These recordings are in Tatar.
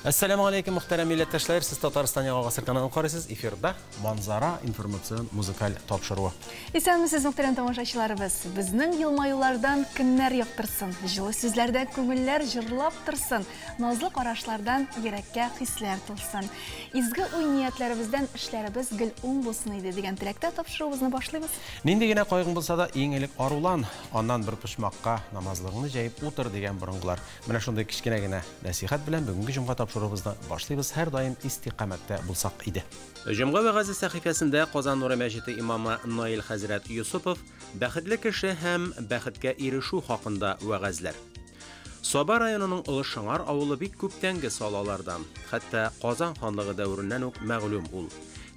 Әссәламү алейкум, мөхтәрәм милләттәшләр! Сез Татарстан яңа гасыр каналын карыйсыз. Эфирда Манзара информацион музыкаль тапшыруы. Исәнмесез, мөхтәрәм тамашачыларыбыз! Безнең елмаюлардан көннәр яктырсын, җылы сүзләрдән күңелләр җырлап торсын, назлы карашлардан йөрәккә хисләр тулсын. Изге уй-ниятләребездән эшләребез гел уң булсын иде дигән теләктә тапшыруыбызны башлыйбыз. Нинди генә кайгың булса да, иң элек арулан, аннан бер почмакка намазлыгыңны җәеп утыр, дигән борынгылар. Менә шундый кечкенә генә нәсыйхәт белән бүгенге җомга тапшыруыбызны башлыйбыз, һәрдаим истикамәттә булсак иде. Җомга вәгазе сәхифәсендә Казан Нуры мәчете имамы Наил хәзрәт Йосыпов бәхетле кеше һәм бәхеткә ирешү хакында вәгазьләр. Саба районының Олы Шыңар авылы бик күптәнге салалардан, хәтта Казан ханлыгы дәвереннән үк мәгълүм ул.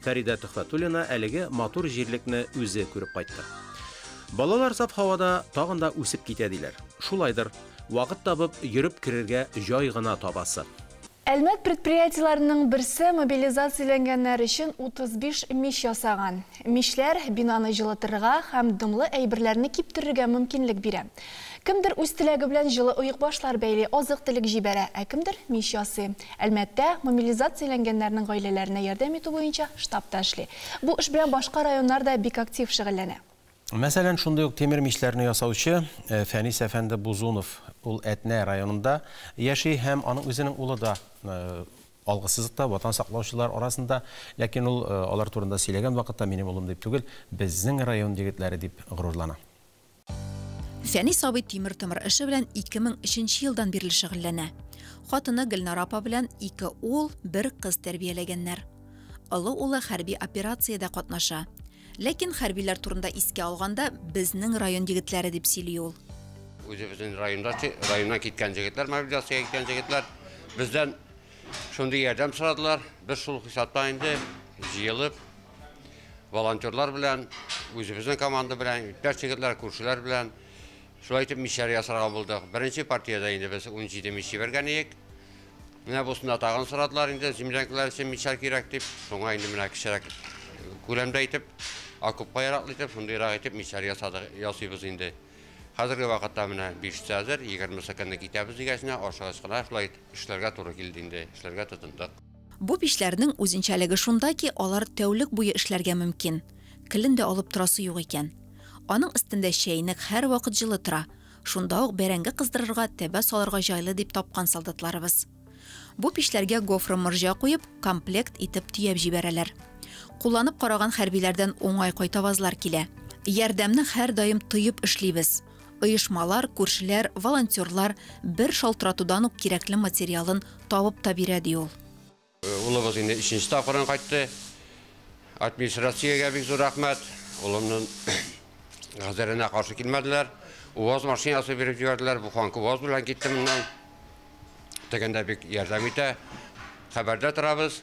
Фәридә Төхфәтуллина әлеге матур җирлекне үзе күреп кайтты. Балалар саф һавада тагын да үсеп китә диләр. Шулайдыр. Вакыт табып, йөреп керергә җай гына табасы. Әлмәт предприятиеләренең берсе мобилизацияләнгәннәр өчен 35 мич ясаган. Мичләр бинаны җылытырга һәм дымлы әйберләрне киптерергә мөмкинлек бирә. Кемдер үз теләге белән җылы оекбашлар бәйли, азык-төлек җибәрә, ә кемдер мич ясый. Әлмәттә мобилизацияләнгәннәрнең гаиләләренә ярдәм итү буенча штаб та эшли. Бу эш белән башка районнар да бик актив шөгыльләнә. Мәсәлән, шундый ук тимер мичләрне ясаучы Фәнис әфәнде Бузунов, ул Әтнә районында яши һәм аның үзенең улы да алгы сызыкта, Ватан саклаучылар арасында. Ләкин ул алар турында сөйләгән вакытта минем улым дип түгел, безнең район егетләре дип горурлана. Фәнис абый тимер-томыр эше белән 2003 нче елдан бирле шөгыльләнә. Хатыны Гөлнара апа белән ике ул, бер кыз тәрбияләгәннәр. Олы улы хәрби операциядә катнаша. Ләкин хәрбиләр турында искә алганда, безнең район егетләре дип сөйли ул. Үзебезнең районда, районнан киткән җегетләр, мобилизациягә киткән җегетләр бездән шундый ярдәм сорадылар. Без шул хисапта инде җыелып, волонтерлар белән, үзебезнең команда белән, иптәш егетләр, күршеләр белән шулай итеп мичләр ясарга булдык. Беренче партиядә инде без 17 мич җибәргән идек. Менә бусында тагын сорадылар инде, землянкалар өчен мичәр кирәк дип. Шуңа инде менә кечерәк күләмдә итеп, окопка яраклы итеп, шундыйрак итеп мичәр ясадык, ясыйбыз инде. Хәзерге вакытта менә 500 әзер, 20 көнне китәбез дигәченә, ашыгыч кына шулай эшләргә туры килде инде, эшләргә тотындык. Бу мичләрнең үзенчәлеге шунда ки, алар тәүлек буе эшләргә мөмкин. Келен дә алып торасы юк икән. Аның өстендә чәйнек һәрвакыт җылы тора. Шунда ук бәрәңге кыздырырга, тәбә салырга җайлы дип тапкан солдатларыбыз. Бу мичләргә гофра морҗа куеп, комплект итеп төяп җибәрәләр. Кулланып караган хәрбиләрдән уңай кайтавазлар килә. Ярдәмне һәрдаим тоеп эшлибез. Оешмалар, күршеләр, волонтерлар бер шалтыратудан ук кирәкле материалын табып та бирә, ди ул. Улыбыз инде өченче тапкырын кайтты. Администрациягә бик зур рәхмәт. Улымның гозеренә каршы килмәделәр. УАЗ машинасы биреп җибәрделәр. Буханка УАЗ белән китте моннан. Тегендә бик ярдәм итә. Хәбәрдә торабыз.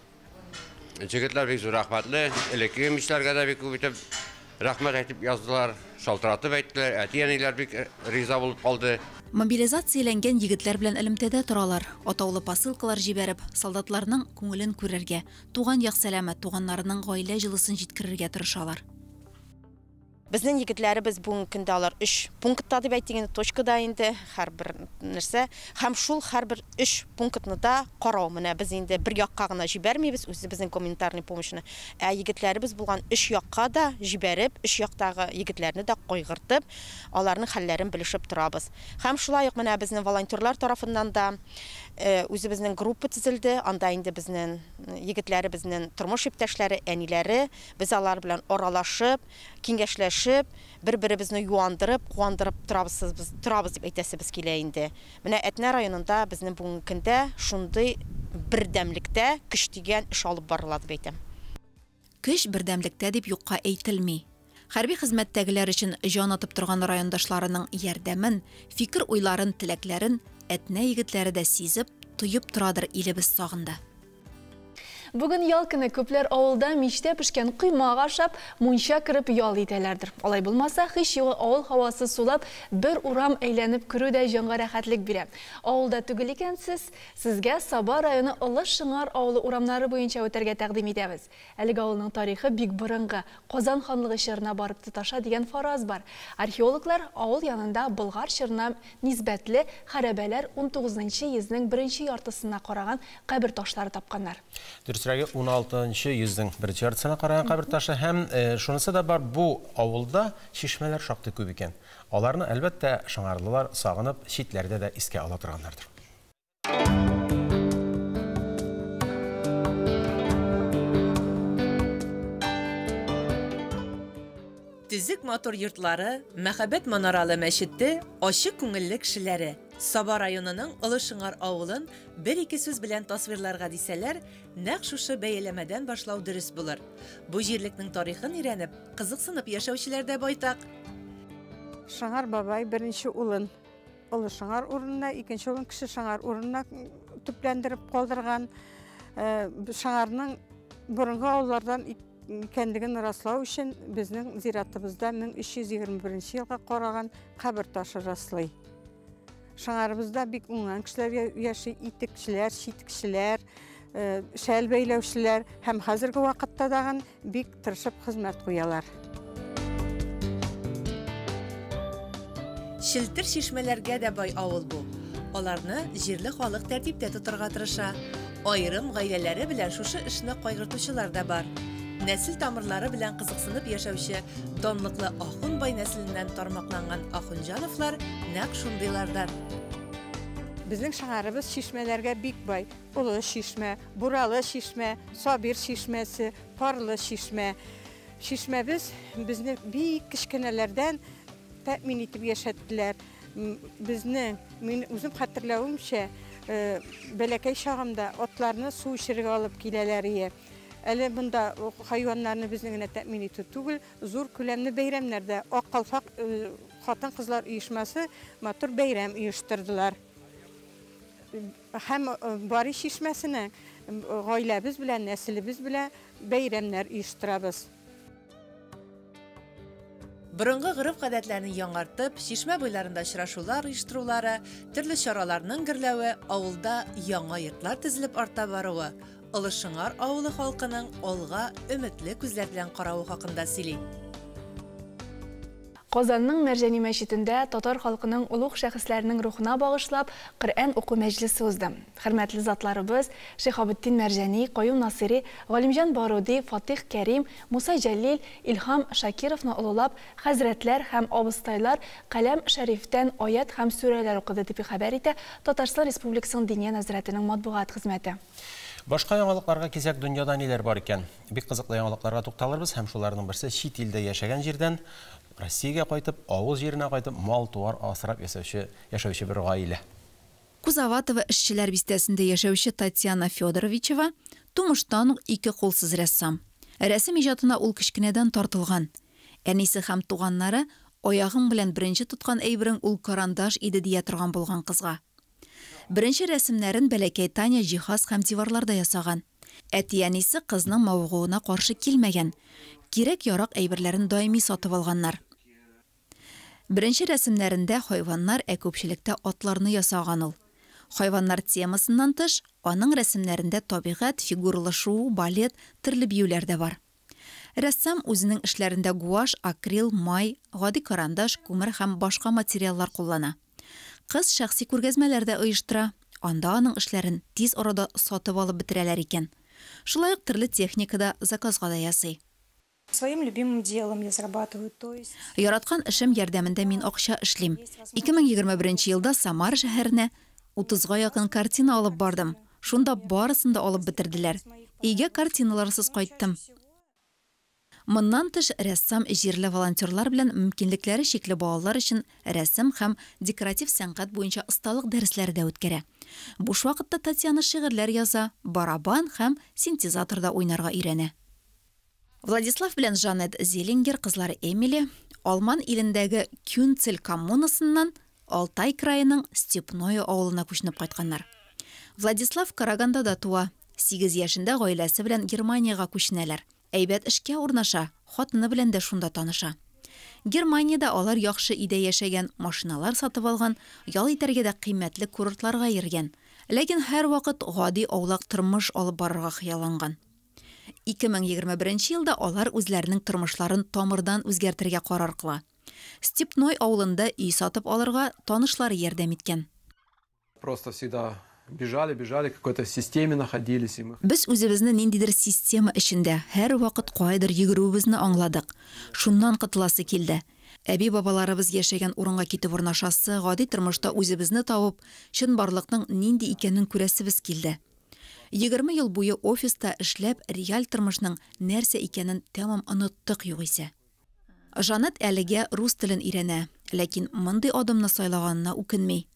Җегетләр бик зур рәхмәтле. Элеккеге мичләргә дә бик күп итеп рәхмәт әйтеп яздылар, шалтыратып әйттеләр. Әти-әниләр бик риза булып калды. Мобилизацияләнгән егетләр белән элемтәдә торалар. Атаулы посылкалар җибәреп, солдатларның күңелен күрергә, туган як сәламе, туганнарының гаилә җылысын җиткерергә тырышалар. Безнең егетләребез бүгенге көндә алар өч пунктта дип әйтик инде, точкада инде һәрбер нәрсә. Һәм шул һәрбер өч пунктны да карау. Менә без инде бер якка гына җибәрмибез үзебезнең гуманитарный помощьны, ә егетләребез булган өч якка да җибәреп, өч яктагы егетләрне дә кайгыртып, аларның хәлләрен белешеп торабыз. Һәм шулай ук менә безнең волонтерлар тарафыннан да үзебезнең группа төзелде. Анда инде безнең егетләребезнең тормыш иптәшләре, әниләре, без алар белән аралашып, киңәшләшеп, бер-беребезне юандырып, куандырып торабыз, торабыз дип әйтәсебез килә инде. Менә Әтнә районында безнең бүгенге көндә шундый бердәмлектә көч дигән эш алып барыла дип әйтәм. Көч бердәмлектә дип юкка әйтелми. Хәрби хезмәттәгеләр өчен җан атып торган райондашларының ярдәмен, фикер-уйларын, теләкләрен Әтнә егетләре дә сизеп, тоеп торадыр илебез сагында. Бүген ял көне, күпләр авылда мичтә пешкән коймак ашап, мунча кереп ял итәләрдер. Алай булмаса, һич югы авыл һавасы сулап, бер урам әйләнеп керү дә җанга рәхәтлек бирә. Авылда түгел икәнсез, сезгә Саба районы Олы Шыңар авылы урамнары буенча үтәргә тәкъдим итәбез. Әлеге авылның тарихы бик борынгы, Казан ханлыгы чорына барып тоташа дигән фараз бар. Археологлар авыл янында Болгар чорына нисбәтле хәрабәләр 19 йөзнең беренче яртысына караган кабер ташлары тапканнар. Дөресрәге, 16 йөзнең беренче яртысына караган кабер ташы һәм шунысы да бар, бу авылда чишмәләр шактый күп икән. Аларны, әлбәттә, шыңарлылар сагынып, читләрдә дә искә ала торганнардыр. Төзек матур йортлары, мәхәббәт манаралы мәчете, ачык күңелле кешеләре. Саба районының Олы Шыңар авылын бер-ике сүз белән тасвирларга дисәләр, нәкъ шушы бәяләмәдән башлау дөрес булыр. Бу җирлекнең тарихын өйрәнеп, кызыксынып яшәүчеләр дә байтак. Шыңар бабай беренче улын Олы Шыңар урынына, икенче улын Кече Шыңар урынына төпләндереп калдырган. Шыңарның борынгы авыллардан икәнлеген раслау өчен безнең зиратыбызда 1321 елга караган кабер ташы раслый. Шыңарыбызда бик уңган кешеләр яши, итекчеләр, читкечеләр, шәл бәйләүчеләр һәм хәзерге вакытта дагын бик тырышып хезмәт куялар. Челтер чишмәләргә дә бай авыл бу. Аларны җирле халык тәртиптә тотарга тырыша. Аерым гаиләләре белән шушы эшне кайгыртучылар да бар. Нәсел тамырлары белән кызыксынып яшәүче данлыклы Ахун бай нәселеннән тармакланган Ахунҗановлар нәкъ шундыйлардан. Безнең шәһәребез чишмәләргә бик бай. Олы чишмә, Буралы чишмә, Сабир чишмәсе, Парлы чишмә. Чишмәбез безне бик кечкенәләрдән тәэмин итеп яшәттеләр. Безне, мин үзем хәтерләвемчә, бәләкәй чагымда атларны су эчәргә алып киләләр ие. Әле монда хайваннарны безнең генә тәэмин итү түгел, зур күләмле бәйрәмнәрдә Ак калфак хатын-кызлар оешмасы матур бәйрәм оештырдылар. Һәм Бари чишмәсенә гаиләбез белән, нәселебез белән бәйрәмнәр оештырабыз. Борынгы гореф-гадәтләрне яңартып, чишмә буйларында очрашулар оештырулары, төрле чараларның гөрләве, авылда яңа йортлар төзелеп арта баруы, Олы Шыңар авылы халкының алга өметле күзләр белән каравы хакында сөйли. Казанның Мәрҗани мәчетендә татар халкының олуг шәхесләренең рухына багышлап Коръән уку мәҗлесе узды. Хөрмәтле затларыбыз Шиһабетдин Мәрҗани, Каюм Насыйри, Галимҗан Баруди, Фатих Кәрим, Муса Җәлил, Илһам Шакировны олылап, хәзрәтләр һәм абыстайлар Каләм Шәрифтән аят һәм сүрәләр укыды дип хәбәр итә Татарстан Республикасының Диния нәзарәтенең матбугат хезмәте. Башка яңалыкларга килсәк, дөньяда ниләр бар икән? Бик кызыклы яңалыкларга тукталырбыз һәм шуларның берсе чит илдә яшәгән җирдән Россиягә кайтып, авыл җиренә кайтып, мал-туар асрап яшәүче бер гаилә. Кузоватово эшчеләр бистәсендә яшәүче Татьяна Федоровичева тумыштан ук ике кулсыз рәссам. Рәсем иҗатына ул кечкенәдән тартылган. Әнисе һәм туганнары аягың белән беренче тоткан әйберең ул карандаш иде дия торган булган кызга. Беренче рәсемнәрен бәләкәй Таня җиһаз һәм диварларда ясаган. Әти-әнисе кызның мавыгуына каршы килмәгән. Кирәк-ярак әйберләрен даими сатып алганнар. Беренче рәсемнәрендә хайваннар, ә күпчелектә атларны ясаган ул. Хайваннар темасыннан тыш, аның рәсемнәрендә табигать, фигуралы шуу, балет, төрле биюләр дә бар. Рәссам үзенең эшләрендә гуашь, акрил, май, гади карандаш, күмер һәм башка материаллар куллана. Кыз шәхси күргәзмәләр дә оештыра. Анда аның эшләрен тиз арада сатып алып бетерәләр икән. Шулай ук төрле техникада заказга да ясый. Своим любимым делом я зарабатываю, то есть Яраткан эшем ярдәмендә мин акча эшлим. 2021 елда Самара шәһәренә 30га якын картина алып бардым. Шунда барысын да алып бетерделәр. Өйгә картиналарсыз кайттым. Моннан тыш, рәссам җирле волонтерлар белән мөмкинлекләре чикле балалар өчен рәсем һәм декоратив сәнгать буенча осталык дәресләре дә үткәрә. Буш вакытта Татьяна шигырьләр яза, барабан һәм синтезаторда уйнарга өйрәнә. Владислав белән Жанет Зелингер кызлары Эмили Алман илендәге Кюнцель коммунасыннан Алтай краеның Степное авылына күченеп кайтканнар. Владислав Карагандада туа. 8 яшендә гаиләсе белән Германиягә күченәләр. Әйбәт эшкә урнаша, хатыны белән дә шунда таныша. Германиядә алар яхшы өйдә яшәгән, машиналар сатып алган, ял итәргә дә кыйммәтле курортларга йөргән. Ләкин һәрвакыт гади аулак тормыш алып барырга хыялланган. 2021 елда алар үзләренең тормышларын тамырдан үзгәртергә карар кыла. Степной авылында өй сатып алырга танышлары ярдәм иткән. Просто всегда бежали, бежали, в какой-то системе находились. И мы Без үзебезне ниндидер система эчендә һәрвакыт каядыр йөгерүебезне аңладык. Шуннан котыласы килде. Әби-бабаларыбыз яшәгән урынга китеп урнашасы, гади тормышта үзебезне табып, чынбарлыкның нинди икәнен күрәсебез килде. 20 ел буе офиста эшләп, реаль тормышның нәрсә икәнен тәмам оныттык югыйсә. Жанет әлегә рус телен өйрәнә, ләкин мондый адымны сайлаганына үкенми.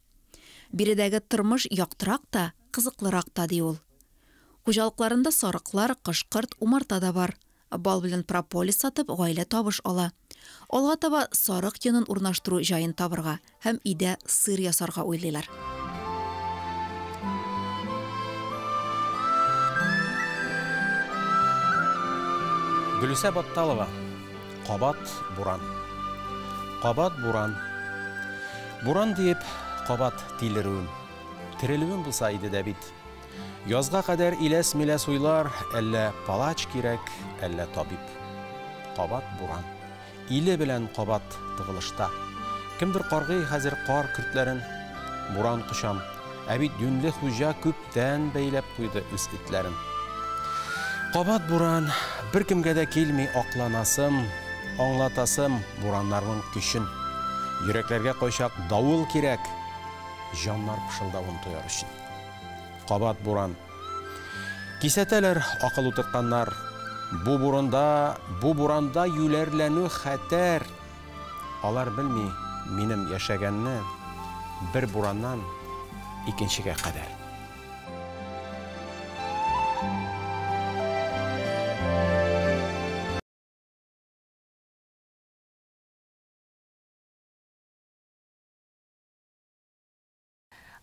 Биредәге тормыш яктырак та, кызыклырак та, ди ул. Хуҗалыкларында сарыклар, кош-корт, умарта да бар. Бал белән прополис сатып, гаилә табыш ала. Алга таба сарык йонын урнаштыру җаен табырга һәм өйдә сыр ясарга уйлыйлар. Гөлүсә Батталова. Кабат буран. Кабат буран. Буран диеп, кабат тилерүем. Терелүем булса иде дә бит. Язга кадәр иләс-миләс уйлар, әллә палач кирәк, әллә табиб. Кабат буран. Иле белән кабат тыгылышта. Кемдер каргый хәзер кар көртләрен. Буран кочам. Ә бит юньле хуҗа күптән бәйләп куйды үз этләрен. Кабат буран, беркемгә дә килми акланасым, аңлатасым бураннарның көчен. Йөрәкләргә кайчак давыл кирәк, җаннар пышылдавын тояр өчен. Кабат буран. Кисәтәләр акыл утыртканнар. Бу буранда, бу буранда юләрләнү хәтәр. Алар белми минем яшәгәнне бер бураннан икенчегә кадәр.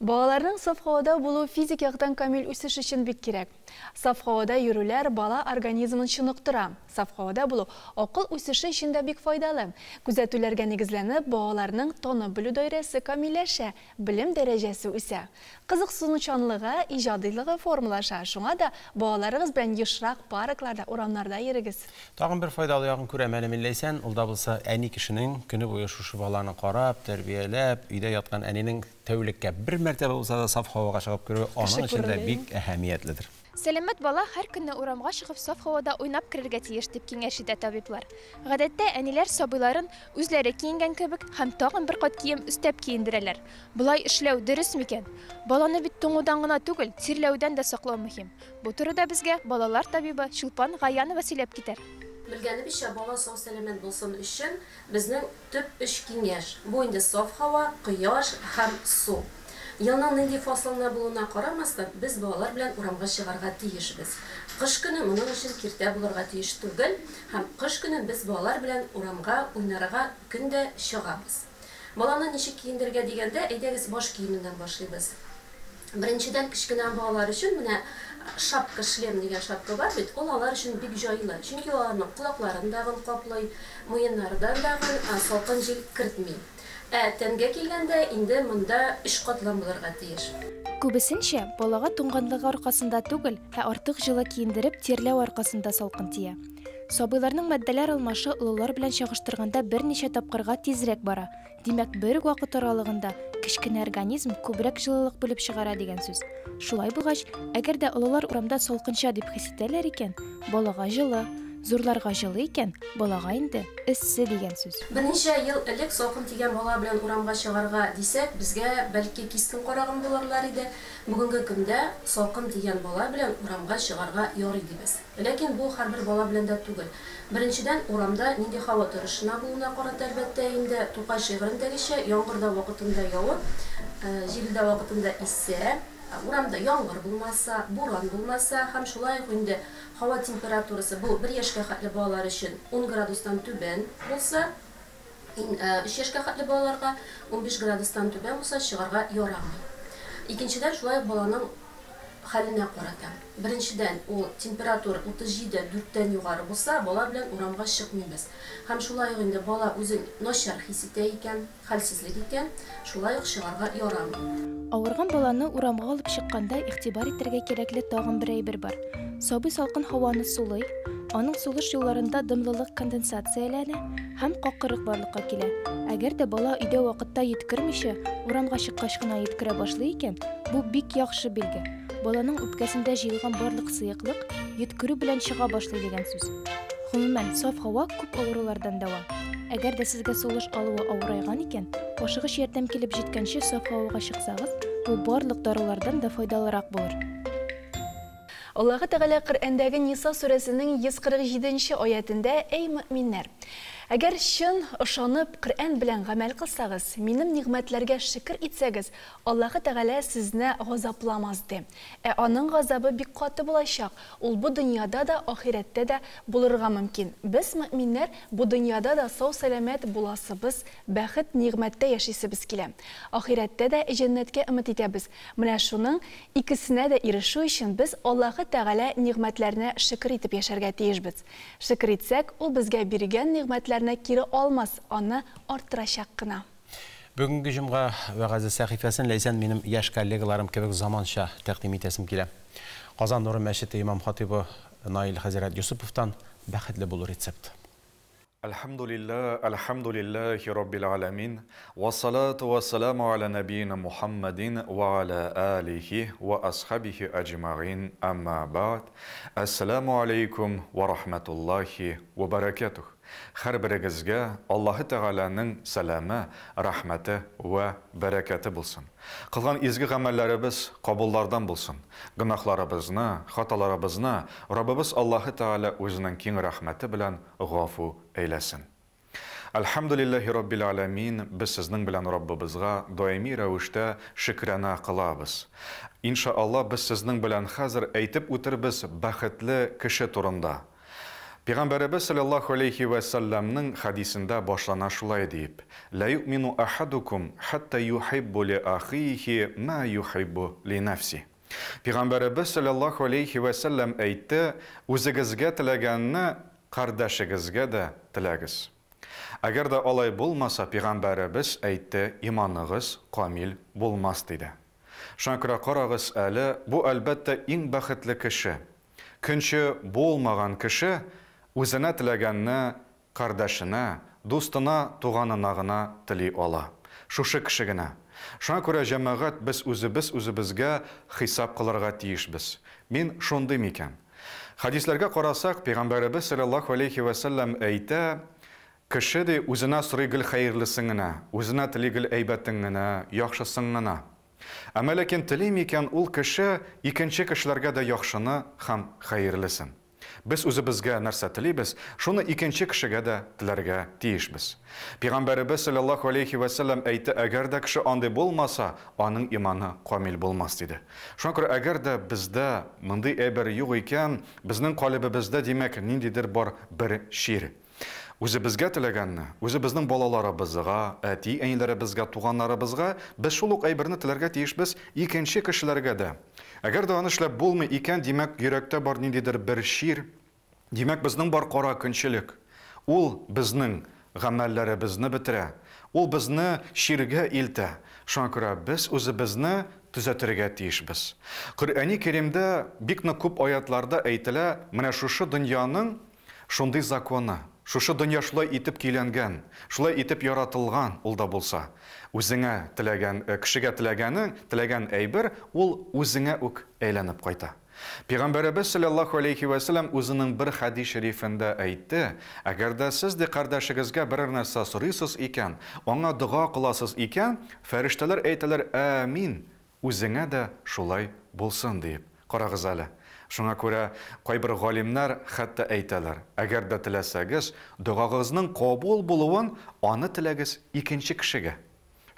Балаларның саф һавада булуы физик яктан камил үсеш өчен бик кирәк. Саф һавада йөрүләр бала организмын чыныктыра. Саф һавада булу акыл үсеше өчен дә бик файдалы. Күзәтүләргә нигезләнеп, балаларның танып белү даирәсе камилләшә, белем дәрәҗәсе үсә. Кызыксынучанлыгы, иҗадилыгы формалаша. Шуңа да балаларыгыз белән ешрак паркларда, урамнарда йөрегез. Тагын бер файдалы ягын күрәм әле мин, Ләйсән, ул да булса әни кешенең көне буе шушы баланы карап, тәрбияләп, өйдә яткан әнинең тәүлеккә бер мәртәбә булса да саф һавага чыгып керүе аның өчен дә бик әһәмиятледер. Сәламәт бала һәр көнне урамга чыгып саф һавада уйнап керергә тиеш, дип киңәш итә табиблар. Гадәттә әниләр сабыйларын үзләре киенгән кебек һәм тагын бер кат кием өстәп киендерәләр. Болай эшләү дөрес микән? Баланы бит туңудан гына түгел, тирләүдән дә саклау мөһим. Бу турыда безгә балалар табибы Чулпан Гаянова сөйләп китәр. Белгәнебезчә, бала сау сәламәт булсын өчен безнең төп өч киңәш. Бу инде саф һава, кояш һәм су. Елның нинди фасылында булуына карамастан, без балалар белән урамга чыгарга тиешбез. Кыш көне моның өчен киртә булырга тиеш түгел, һәм кыш көне без балалар белән урамга уйнарга көн дә чыгабыз. Баланы ничек киендерергә дигәндә, әйдәгез баш киеменнән башлыйбыз. Беренчедән, кечкенә балалар өчен менә шапка, шлем дигән шапка бар бит, ул алар өчен бик җайлы. Чөнки аларның колакларын дагын каплый, муеннардан дагын салкын җил кертми. Ә тәнгә килгәндә инде монда өч катлам булырга тиеш. Күбесенчә балага туңганлыгы аркасында түгел, ә артык җылы киендереп тирләү аркасында салкын тия. Сабыйларның матдәләр алмашы олылар белән чагыштырганда берничә тапкырга тизрәк бара. Димәк, бер үк вакыт аралыгында кечкенә организм күбрәк җылылык бүлеп чыгара дигән сүз. Шулай булгач, әгәр дә олылар урамда салкынча дип хис итәләр икән, балага җылы, зурларга җылы икән, балага инде эссе дигән сүз. Берничә ел элек салкын тигән бала белән урамга чыгарга дисәк, безгә бәлки кискен караган булырлар иде. Бүгенге көндә салкын тигән бала белән урамга чыгарга ярый дибез. Ләкин бу һәрбер бала белән дә түгел. Беренчедән, урамда нинди һава торышына булуына карата әлбәттә инде Тукай шигырендәгечә яңгырда вакытында явып, җилдә вакытында иссә, урамда яңгыр булмаса, буран булмаса һәм шулай ук инде һава температурасы бу бер яшькә хәтле балалар өчен 10 градустан түбән булса, 3 яшькә хәтле балаларга 15 градустан түбән булса чыгарга ярамый. Икенчедән, шулай ук баланың хәленә карата. Беренчедән, ул температура 37, дүрттән югары булса, бала белән урамга чыкмыйбыз. Һәм шулай ук инде бала үзен начар хис итә икән, хәлсезлек икән, шулай ук чыгарга ярамый. Авырган баланы урамга алып чыкканда игътибар итәргә кирәкле тагын бер әйбер бар. Сабый салкын һаваны сулый, аның сулыш юлларында дымлылык конденсацияләнә һәм какырык барлыкка килә. Әгәр дә бала өйдә вакытта йөткермичә, урамга чыккач кына йөткерә башлый икән, бу бик яхшы билге. Баланың үпкәсендә җыелган барлык сыеклык йөткерү белән чыга башлый дигән сүз. Гомумән, саф һава күп авырулардан дәва. Әгәр дә сезгә сулыш алуы авырайган икән, ашыгыч ярдәм килеп җиткәнче саф һавага чыксагыз, бу барлык дарулардан да файдалырак булыр. Аллаһы Тәгалә Коръәндәге Ниса сүрәсенең 147 нче аятендә, Әй мөэминнәр! Әгәр чын ышанып Коръән белән гамәл кылсагыз, минем нигъмәтләргә шөкер итсәгез, Аллаһы Тәгалә сезне газапламас, ди. Ә Аның газабы бик каты булачак, ул бу дөньяда да, ахирәттә дә булырга мөмкин. Без, мөэминнәр, бу дөньяда да сау-сәламәт буласыбыз, бәхет, нигъмәттә яшисебез килә. Ахирәттә дә җәннәткә өмет итәбез. Менә шуның икесенә дә ирешү өчен без Аллаһы Тәгалә нигъмәтләренә шөкер итеп яшәргә тиешбез. Шөкер итсәк, Ул безгә биргән нигъмәтләрне кире алмас, аны арттырачак кына. Бүгенге җомга вәгазе сәхифәсен Ләйсән минем яшь коллегаларым кебек заманча тәкъдим итәсем килә. Казан Нуры мәчете имам-хатыйбы Наил хәзрәт Йосыповтан бәхетле булу рецепты. Әлхәмдүлилләһ, әлхәмдүлилләһи раббил галәмин, вассалату вассәламу аля нәбиина Мухаммадин ва аля алихи ва асхабихи әҗмәгыйн, әмма бәгъд, әссәламу алейкум ва рахмәтуллаһи ва бәрәкәтүһ. Һәрберегезгә Аллаһы Тәгаләнең сәламе, рәхмәте вә бәрәкәте булсын. Кылган изге гамәлләребез кабуллардан булсын. Гөнаһларыбызны, хаталарыбызны Раббыбыз Аллаһы Тәгалә үзенең киң рәхмәте белән гафу әйләсен. Әлхәмдүлилләһи Раббил Галәмин, без сезнең белән Раббыбызга даими рәвештә шөкранә кылабыз. Инша Аллаһ, без сезнең белән хәзер әйтеп үтербез бәхетле кеше турында. Пигамбәребез салләллаһу алейһи вә сәлләмнең хәдисендә башлана шулай диеп, Лә юъмину әхәдукум хәттә юхиббу ли ахиһи мә юхиббу ли нәфсиһ. Пигамбәребез салләллаһу алейһи вә сәлләм әйтте, Үзегезгә теләгәнне кардәшегезгә дә теләгез. Әгәр дә алай булмаса, пигамбәребез әйтте, иманыгыз камил булмас, диде. Шуңа күрә карагыз әле, бу, әлбәттә, иң бәхетле кеше. Көнче булмаган кеше үзенә теләгәнне кардәшенә, дустына, туганына гына тели ала. Шушы кеше генә. Шуңа күрә, җәмәгать, без үзебез үзебезгә хисап кылырга тиешбез. Мин шундый микән? Хәдисләргә карасак, пәйгамбәребез салләллаһу алейһи вә сәлләм әйтә, Кеше, ди, үзенә сорый гел хәерлесен генә, үзенә тели гел әйбәтен генә, яхшысын гына. Әмма ләкин тели микән ул кеше икенче кешеләргә дә яхшыны һәм хәерлесен? Без үзебезгә нәрсә телибез, шуны икенче кешегә дә теләргә тиешбез. Пигамбәребез салләллаһу алейһи вә сәлләм әйтте, әгәр дә кеше андый булмаса, аның иманы камил булмас, диде. Шуңа күрә әгәр дә бездә мондый әйбер юк икән, безнең калебебездә, димәк, ниндидер бар бер чир. Үзебезгә теләгәнне, үзебезнең балаларыбызга, әти-әниләребезгә, туганнарыбызга без шул ук әйберне теләргә тиешбез икенче кешеләргә дә. Әгәр дә аны эшләп булмый икән, димәк, йөрәктә бар ниндидер бер чир, димәк, безнең бар кара көнчелек. Ул безнең гамәлләребезне бетерә, ул безне чиргә илтә. Шуңа күрә без үзебезне төзәтергә тиешбез. Коръәни Кәримдә бик нык күп аятларда әйтелә, менә шушы дөньяның Шундый законы, шушы дөнья шулай итеп көйләнгән, шулай итеп яратылган, ул да булса, үзеңә теләгән, кешегә теләгәнең, теләгән әйбер, ул үзеңә үк әйләнеп кайта. Пигамбәребез салләллаһу алейһи вә сәлләм үзенең бер хәдис шәрифендә әйтте, Әгәр дә сез, ди, кардәшегезгә берәр нәрсә сорыйсыз икән, аңа дога кыласыз икән, фәрештәләр әйтәләр, Әмин, Үзеңә дә шулай булсын диеп. Карагыз әле. Шуңа күрә кайбер галимнәр хәтта әйтәләр, әгәр дә теләсәгез, догагызның кабул булуын, аны теләгез икенче кешегә.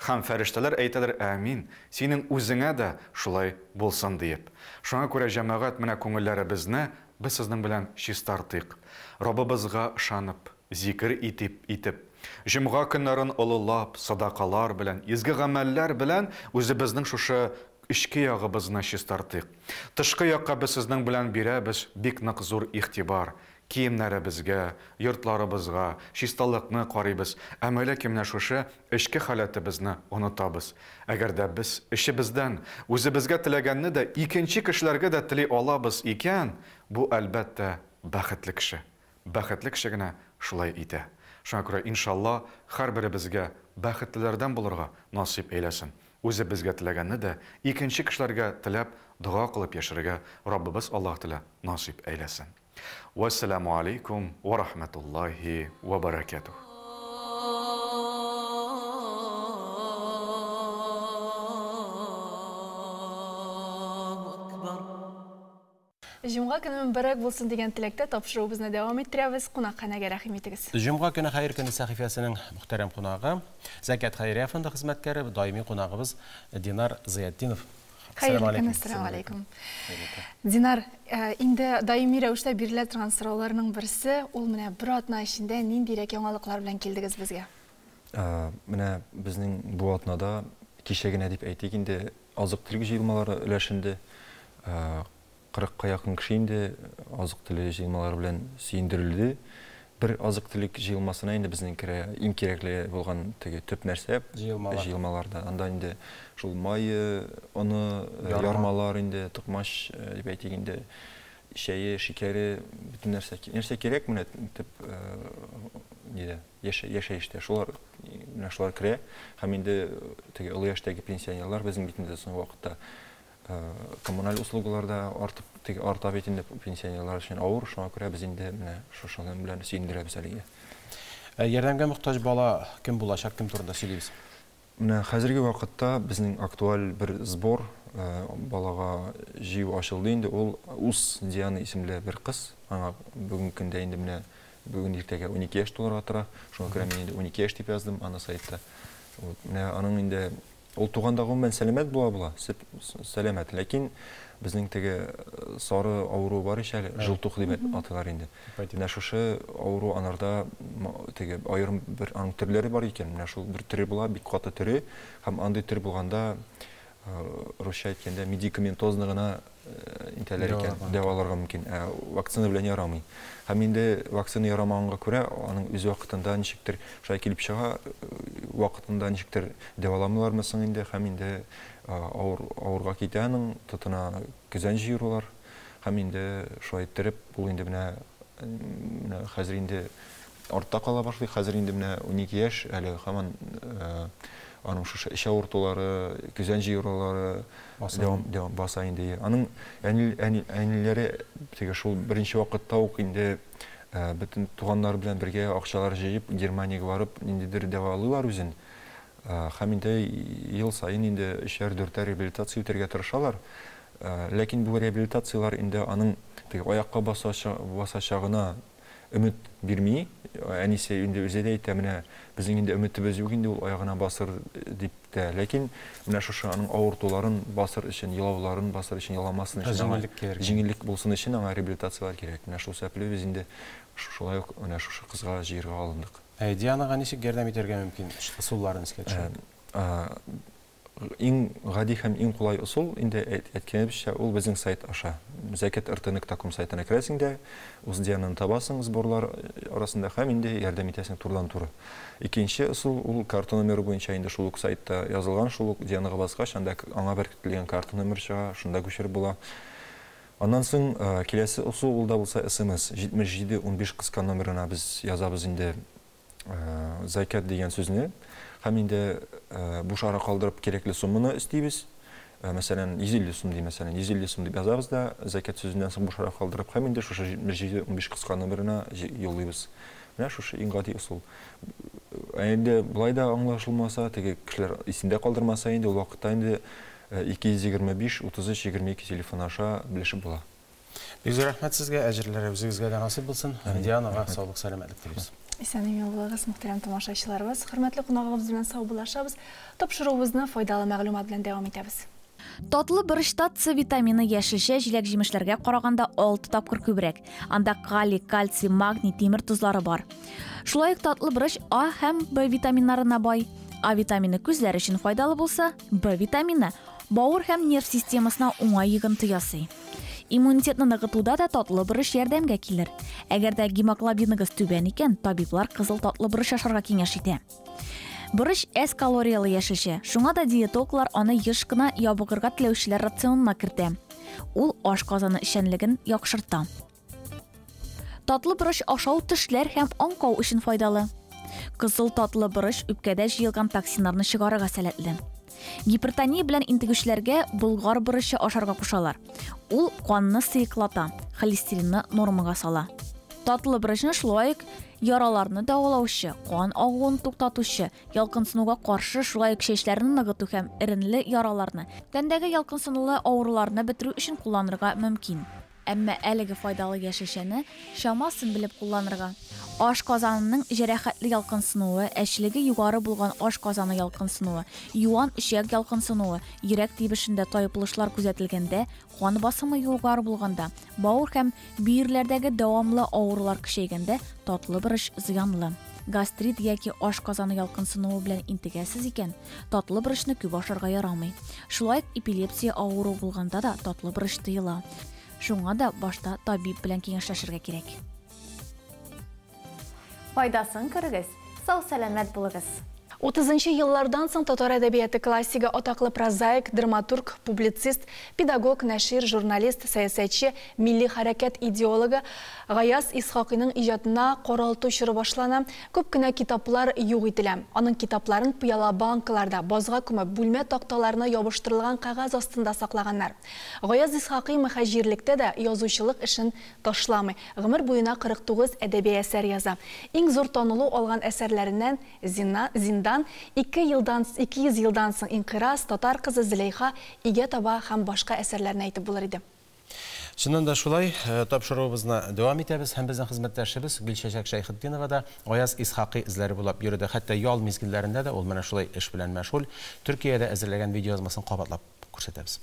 Һәм фәрештәләр әйтәләр, Әмин, синең үзеңә дә шулай булсын диеп. Шуңа күрә, җәмәгать, менә күңелләребезне без сезнең белән чистартыйк. Раббыбызга ышанып, зикер итип итеп, җомга көннәрен олылап, садакалар белән, изге гамәлләр белән үзебезнең шушы эчке ягыбызны чистартыйк. Тышкы якка без сезнең белән бирәбез бик нык зур игътибар. Киемнәребезгә, йортларыбызга, чисталыкны карыйбыз, әмма ләкин менә шушы эчке халәтебезне онытабыз. Әгәр дә без эчебездән үзебезгә теләгәнне дә икенче кешеләргә дә тели алабыз икән, бу, әлбәттә, бәхетле кеше. Бәхетле кеше генә шулай итә. Шуңа күрә, иншалла, һәрберебезгә бәхетлеләрдән булырга насыйп әйләсен. Үзебезгә теләгәнне дә икенче кешеләргә теләп, дога кылып яшәргә Раббыбыз Аллаһ Тәгалә насыйп әйләсен. Вәссәламү алейкум вә рахмәтуллаһи вә бәрәкәтүһ. Җомга көне мөбарәк булсын дигән теләктә тапшыруыбызны дәвам иттерәбез. Кунакханәгә рәхим итегез. Җомга көне хәер көне сәхифәсенең мөхтәрәм кунагы, Зәкят хәйрия фонды хезмәткәре, даими кунагыбыз Динар Зыятдинов. Хәерле көн, әссәламү алейкум. Динар, инде даими рәвештә бирелә торган сорауларның берсе, ул менә бер атна эчендә ниндирәк яңалыклар белән килдегез безгә? Менә безнең бу атнада, кичә генә дип әйтик инде, азык-төлек җыелмалары өләшенде. 40-ка якын кеше инде азык-төлек җыелмалары белән сөендерелде. Бер азык-төлек җыелмасына инде безнең керә иң кирәкле булган теге төп нәрсә җыелмаларда. Анда инде шул мае, оны, ярмалар инде, токмач дип әйтик инде, чәе, шикәре, бөтен нәрсә. Нәрсә кирәк менә төп нидә, яшәештә. Шулар, менә шулар керә. Һәм инде теге олы яшьтәге пенсионерлар безнең бит инде соңгы вакытта коммуналь услугалар да артып, теге арта бит инде пенсионерлар өчен авыр, шуңа күрә без инде менә шушының белән сөендерәбез әлегә. Ярдәмгә мохтаҗ бала кем булачак, кем турында сөйлибез? Менә хәзерге вакытта безнең актуаль бер сбор балага җыю ачылды инде, ул Ус Диана исемле бер кыз. Аңа бүгенге көндә инде менә бүген иртәгә 12 яшь тулырга тора. Шуңа күрә мин инде 12 яшь дип яздым аны сайтта. Вот менә аның инде ул туганда гомумән сәламәт була була, сәламәт. Ләкин безнең теге сары авыру бар ич әле, желтух дип аталар инде. Менә шушы авыру анарда теге аерым бер аның төрләре бар икән. Менә шул бер төре була, бик каты төре. Һәм андый төр булганда, русча әйткәндә, медикаментозны гына итәләр икән, дәваларга мөмкин. Ә вакцина белән ярамый. Һәм инде вакцина ярамаганга күрә, аның үз вакытында ничектер шулай килеп чыга, вакытында ничектер дәваламыйлармы соң инде, һәм инде авырга китә аның, тотына көзән җыерулар. Һәм инде шулай иттереп, ул инде менә хәзер инде артта кала башлый, хәзер инде менә 12 яшь, әле һаман аның шушы эч авыртулары, көзән җыерулары дәвам баса инде. Аның әниләре теге шул беренче вакытта ук инде бөтен туганнар белән бергә акчалар җыеп, Германиягә барып, ниндидер дәвалыйлар үзен. Һәм инде ел саен инде өчәр-дүртәр реабилитация үтәргә тырышалар. Ләкин бу реабилитацияләр инде аның теге аякка басачагына өмет бирми. Әнисе инде үзе дә әйтә, менә безнең инде өметебез юк инде ул аягына басыр дип тә. Ләкин менә шушы аның авыртуларын басыр өчен, елауларын басыр өчен, еламасын өчен, җиңеллек булсын өчен аңа реабилитацияләр кирәк. Менә шул сәбәпле без инде шулай ук менә шушы кызга җыерга алындык. Дианага ничек ярдәм итәргә мөмкин? Ысулларын искә төшерик. Иң гади һәм иң кулай ысул, инде әйткәнебезчә, ул безнең сайт аша. Зәкят.рт.ком сайтына керәсең дә, үз Диананы табасың сборлар арасында һәм инде ярдәм итәсең турыдан-туры. Икенче ысул, ул карта номеры буенча инде шул ук сайтта язылган, шул ук Дианага баскач, анда аңа беркетелгән карта номеры чыга, шунда күчереп була. Аннан соң киләсе ысул, ул да булса СМС. 77 15 кыска номерына без язабыз инде зәкят дигән сүзне. Һәм инде буш ара калдырып кирәкле сумманы өстибез. Мәсәлән, 150 сум ди, мәсәлән, 150 сум дип язабыз да, зәкят сүзеннән соң буш ара калдырып, һәм инде шушы 77 15 кыска номерына юллыйбыз. Менә шушы иң гади ысул. Ә инде болай да аңлашылмаса, теге кешеләр исендә калдырмаса инде, ул вакытта инде 225 33 22 телефон аша белешеп була. Бик зур рәхмәт сезгә, әҗерләре үзегезгә дә насыйп булсын. Дианага саулык, сәламәтлек телибез. Исән-имин булыгыз, мөхтәрәм тамашачыларыбыз. Хөрмәтле кунагыбыз белән саубуллашабыз. Тапшыруыбызны файдалы мәгълүмат белән дәвам итәбез. Татлы борычта С витамины яшелчә җиләк-җимешләргә караганда 6 тапкыр күбрәк. Анда калий, кальций, магний, тимер тозлары бар. Шулай ук татлы борыч А һәм Б витаминнарына бай. А витамины күзләр өчен файдалы булса, Б витамины Бавыр һәм нерв системасына уңай йогынты ясый. Иммунитетны ныгытуда да татлы борыч ярдәмгә килер. Әгәр дә гемоглобиныгыз түбән икән, табиблар кызыл татлы борыч ашарга киңәш итә. Борыч әз калорияле яшелчә, шуңа да диетологлар аны еш кына ябыгырга теләүчеләр рационына кертә. Ул ашказаны эшчәнлеген яхшырта. Татлы борыч ашау тешләр һәм аңкау өчен файдалы. Кызыл татлы борыч үпкәдә җыелган токсиннарны чыгарырга сәләтле. Гипертония белән интегүчеләргә болгар борычы ашарга кушалар. Ул канны сыеклата, холестеринны нормага сала. Татлы борычны шулай ук яраларны дәвалаучы, кан агуын туктатучы, ялкынсынуга каршы, шулай ук чәчләрне ныгыту һәм эренле яраларны, тәндәге ялкынсынулы авыруларны бетерү өчен кулланырга мөмкин. Әмма әлеге файдалы яшелчәне чамасын белеп кулланырга. Ашказанының җәрәхәтле ялкынсынуы, әчелеге югары булган ашказаны ялкынсынуы, юан эчәк ялкынсынуы, йөрәк тибешендә тайпылышлар күзәтелгәндә, кан басымы югары булганда, бавыр һәм бөерләрдәге дәвамлы авырулар көчәйгәндә татлы борыч зыянлы. Гастрит яки ашказаны ялкынсынуы белән интегәсез икән, татлы борычны күп ашарга ярамый. Шулай ук эпилепсия авыруы булганда да татлы борыч тыела. Шуңа да башта табиб белән киңәшләшергә кирәк. Файдасын күрегез, сау-сәламәт булыгыз. 30 еллардан соң татар әдәбияты классигы, атаклы прозаик, драматург, публицист, педагог, нәшир, журналист, сәясәтче, милли хәрәкәт идеологы Гаяз Исхакыйның иҗатына каралту чоры башлана. Күп кенә китаплар юк ителә. Аның китапларын пыяла банкаларда, базга күмеп, бүлмә такталарына ябыштырылган кәгазь астында саклаганнар. Гаяз Исхакый мөһаҗирлектә дә язучылык эшен ташламый. Гомер буена 49 әдәби әсәр яза. Иң зур танылу алган әсәрләреннән Зиндан, 200 елдан соң Инкыйраз, Татар кызы Зөләйха, Игә таба һәм башка әсәрләрне әйтеп булыр иде. Чыннан да шулай, тапшыруыбызны дәвам итәбез һәм безнең хезмәттәшебез Гөлчәчәк Шәйхетдинова да Гаяз Исхакый эзләре буйлап йөрде. Хәтта ял мизгелләрендә дә ул менә шулай эш белән мәшгуль. Төркиядә әзерләгән видеоязмасын кабатлап күрсәтәбез.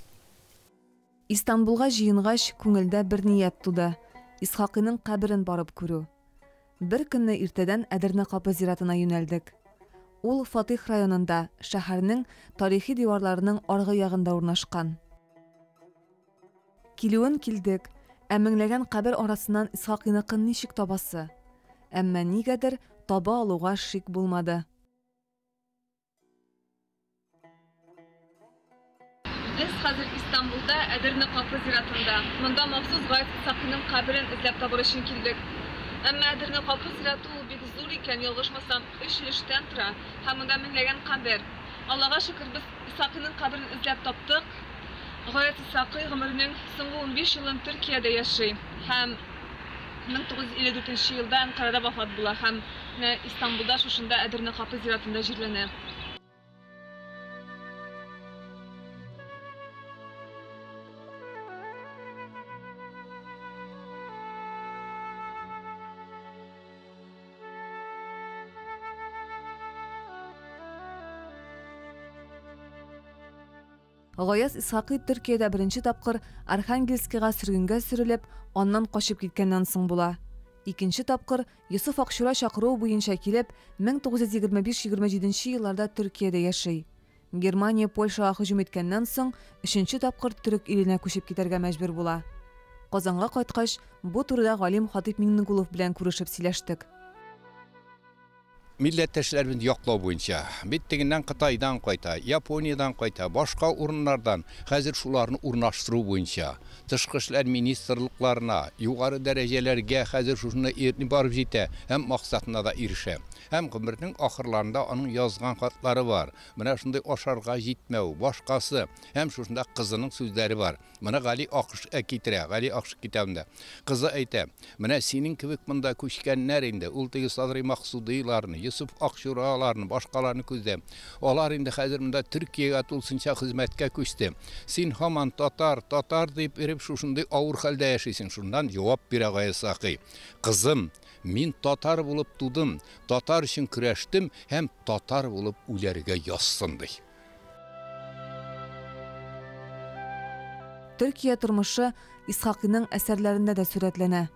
Истанбулга җыенгач, күңелдә бер ният туды. Исхакыйның каберен барып күрү. Бер көнне иртәдән Әдерне капы зиратына юнәлдек. Ул Фатих районында, шәһәрнең тарихи диварларының аргы ягында урнашкан. Килүен килдек, ә меңләгән кабер арасыннан Исхакыйныкын ничек табасы? Әмма нигәдер таба алуга шик булмады. Без хәзер Истанбулда Әдерне капы зиратында. Монда махсус Гаяз Исхакыйның каберен эзләп табыр өчен килдек. Әмма Әдерне капы зираты ул бик зур икән, ялгышмасам, 3 өлештән тора һәм монда меңләгән кабер. Аллага шөкер, без Исхакыйның каберен эзләп таптык. Гаяз Исхакый гомеренең соңгы 15 елын Төркиядә яши һәм 1954 елда Әнкарада вафат була һәм Истанбулда шушында Әдерне капы зиратында җирләнә. Гаяз Исхакый Төркиядә беренче тапкыр Архангельскига сөргенгә сөрелеп, аннан качып киткәннән соң була. Икенче тапкыр Йосыф Акчура чакыруы буенча килеп, 1925-27 елларда Төркиядә яши. Германия Польшага һөҗүм иткәннән соң, өченче тапкыр төрек иленә күчеп китәргә мәҗбүр була. Казанга кайткач, бу турыда галим Хатип Миңнегулов белән күрешеп сөйләштек. Милләттәшләребезне яклау буенча, бит тегеннән Кытайдан кайта, Япониядән кайта, башка урыннардан хәзер шуларны урнаштыру буенча, тышкы эшләр министрлыкларына, югары дәрәҗәләргә хәзер шушыны барып җитә һәм максатына да ирешә. Һәм гомернең ахырларында аның язган хатлары бар. Менә шундый ашарга җитмәү, башкасы һәм шушында кызының сүзләре бар. Моны Гали Акыш китерә, Гали Акыш китабында. Кызы әйтә, менә синең кебек монда күчкәннәр инде, ул теге Садри Максудыйларны, Йосыф Акчураларны, башкаларны күздә. Алар инде хәзер монда Төркиягә тулысынча хезмәткә күчте. Син һаман татар, татар дип йөреп шушындый авыр хәлдә яшисең. Шуннан җавап бирә Гаяз Исхакый. Кызым, мин татар булып тудым, татар өчен көрәштем һәм татар булып үләргә язсын ди. Төркия тормышы Исхакыйның әсәрләрендә дә сурәтләнә.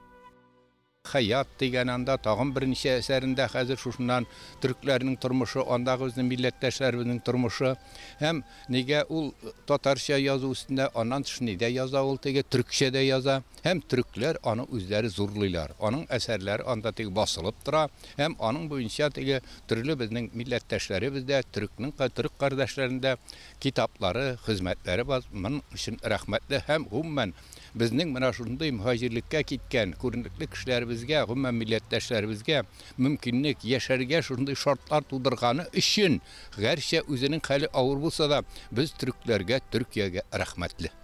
Хәят дигән анда тагын берничә әсәрендә хәзер шушыннан төрекләрнең тормышы, андагы безнең милләттәшләребезнең тормышы һәм нигә ул татарча язу өстендә, аннан тыш нидә яза ул теге төрекчә дә яза һәм төрекләр аны үзләре зурлыйлар. Аның әсәрләре анда теге басылып тора һәм аның буенча теге төрле безнең милләттәшләребез дә, төрекнең төрек кардәшләренең дә китаплары, хезмәтләре бар. Моның өчен рәхмәтле һәм гомумән Безнең менә шундый мөһаҗирлеккә киткән күренекле кешеләребезгә, гомумән милләттәшләребезгә мөмкинлек, яшәргә шундый шартлар тудырганы өчен, гәрчә үзенең хәле авыр булса да, без төрекләргә, Төркиягә рәхмәтле.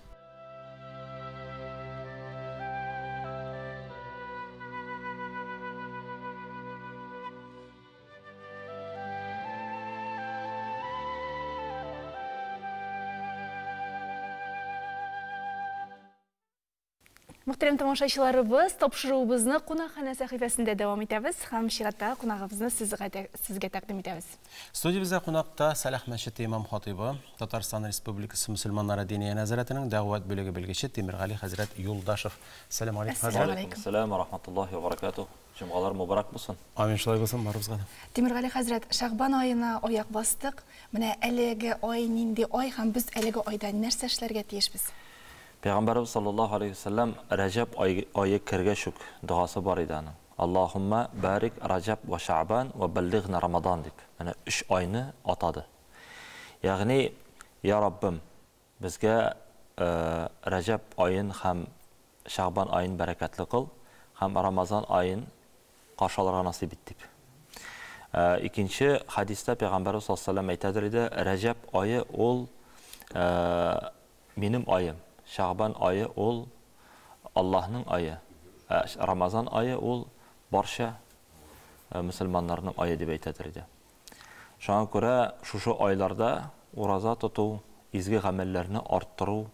Мөхтәрәм тамашачыларыбыз, тапшыруыбызны кунакханә сәхифәсендә дәвам итәбез һәм чираттагы кунагыбызны сезгә сезгә тәкъдим итәбез. Студиябездә кунакта Сәлах мәчете имам-хатыйбы, Татарстан Республикасы мөселманнары Диния нәзарәтенең дәгъват бүлеге белгече Тимергали хәзрәт Юлдашев. Сәлам алейкум, хәзрәт. Валейкум сәлам ва рахматуллаһи ва баракатуһ. Җомгалар мөбарәк булсын. Амин, шулай булсын барыбызга да. Тимергали хәзрәт, Шәгъбан аена аяк бастык. Менә әлеге ай нинди ай һәм без әлеге айда нәрсә эшләргә тиешбез? Пәйгамбәребез саллаллаһу алейһи ва сәлләм Рәҗәб ае кергәч үк догасы бар иде аның. Аллаһуммә барик Раҗәб вә Шәгъбан вә бәллигъна Рамадан дип. Менә өч айны атады. Ягъни, Я Раббым, Безгә Рәҗәб аен һәм Шәгъбан аен бәрәкәтле кыл һәм Рамазан аен каршы алырга насыйп ит, дип. Икенче хәдистә Пәйгамбәребез саллаллаһу алейһи ва сәлләм әйтәдер иде, Рәҗәб ае ул минем аем, Шәгъбан ае ул Аллаһның ае, ә Рамазан ае ул барча мөселманнарның ае, дип әйтәдер иде. Шуңа күрә шушы айларда ураза тоту, изге гамәлләрне арттыру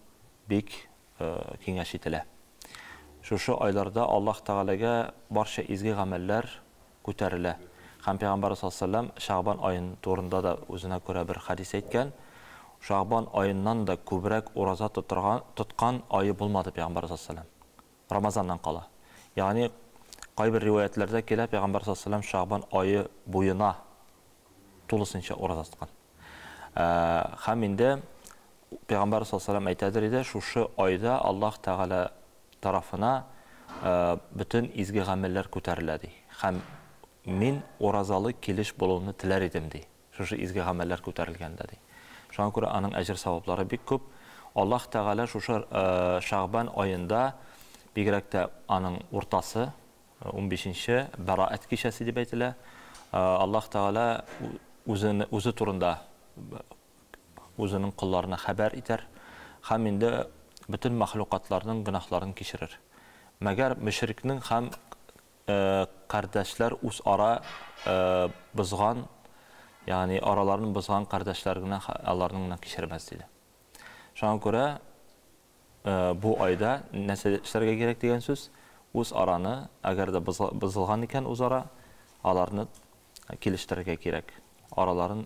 бик киңәш ителә. Шушы айларда Аллаһ Тәгаләгә барча изге гамәлләр күтәрелә. Һәм Пәйгамбәрбез саллаллаһу алейһи ва сәлләм Шәгъбан аен турында да үзенә күрә бер хәдис әйткән, Шәгъбан аеннан да күбрәк ураза тотырган, тоткан ае булмады Пәйгамбәрбез саллаллаһу алейһи ва сәлләм. Рамазаннан кала. Ягъни кайбер риваятьләрдә килә, Пәйгамбәр саллаллаһу алейһи ва сәлләм Шәгъбан ае буена тулысынча ураза тоткан. Һәм инде Пәйгамбәр саллаллаһу алейһи ва сәлләм әйтәдер иде, шушы айда Аллаһ Тәгалә тарафына бөтен изге гамәлләр күтәрелә, ди. Һәм мин уразалы килеш булуны теләр идем, ди. Шушы изге гамәлләр күтәрелгәндә, ди. Шуңа күрә аның әҗер-саваплары бик күп. Аллаһ Тәгалә шушы Шәгъбан аенда, бигрәк тә аның уртасы, унбишенче Бәраәт кичәсе дип әйтелә, Аллаһ Тәгалә үзен, үзе турында үзенең колларына хәбәр итәр һәм инде бөтен мәхлукатларның гөнаһларын кичерер. Мәгәр мөшрикнең һәм кардәшләр үзара бозган, ягъни араларын бозган кардәшләр генә аларның гына кичермәс, диде. Шуңа күрә бу айда нәрсә эшләргә кирәк дигән сүз, үз араны, әгәр дә бозылган икән үзара, аларны килештерергә кирәк, араларын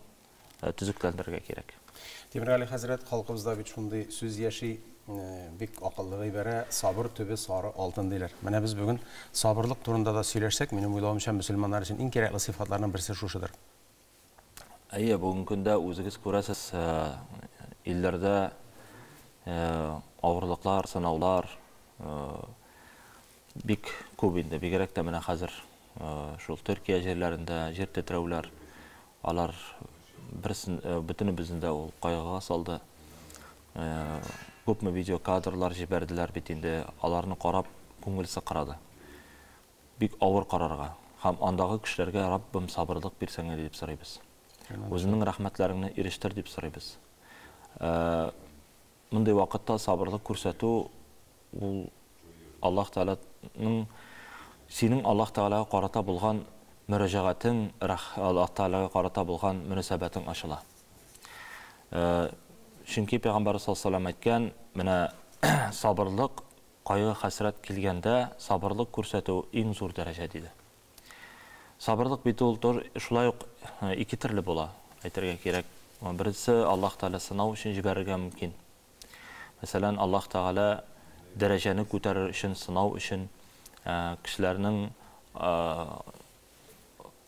төзекләндерергә кирәк. Тимергали хәзрәт, халкыбызда бит шундый сүз яши, бик акыллы гыйбарә, сабыр төбе сары алтын диләр. Менә без бүген сабырлык турында да сөйләшсәк, минем уйлавымча, мөселманнар өчен иң кирәкле сыйфатларның берсе шушыдыр. Әйе, бүгенге көндә үзегез күрәсез, илләрдә авырлыклар, сынаулар бик күп инде. Бигрәк тә менә хәзер шул Төркия җирләрендә җир тетрәүләр, Алар берсен, бөтенебезне дә ул кайгыга салды. Күпме видео кадрлар җибәрделәр бит инде, аларны карап күңел сыкрады. Бик авыр карарга. Һәм андагы кешеләргә Раббым сабырлык бирсәң иде дип сорыйбыз. Үзеңнең рәхмәтләреңне ирештер дип сорыйбыз. Мондый вакытта сабырлык күрсәтү ул Аллаһ Тәгаләнең синең Аллаһ Тәгаләгә карата булган мөрәҗәгатең, Аллаһ Тәгаләгә карата булган мөнәсәбәтең ачыла. Чөнки Пәйгамбәрбез саллаллаһу алейһи ва сәлләм әйткән, менә сабырлык, кайгы-хәсрәт килгәндә сабырлык күрсәтү иң зур дәрәҗә, диде. Сабырлык бит ул тоже шулай ук ике төрле була, әйтергә кирәк. Беренчесе, Аллаһ Тәгалә сынау өчен җибәрергә мөмкин. Мәсәлән, Аллаһ Тәгалә дәрәҗәне күтәрер өчен, сынау өчен кешеләрнең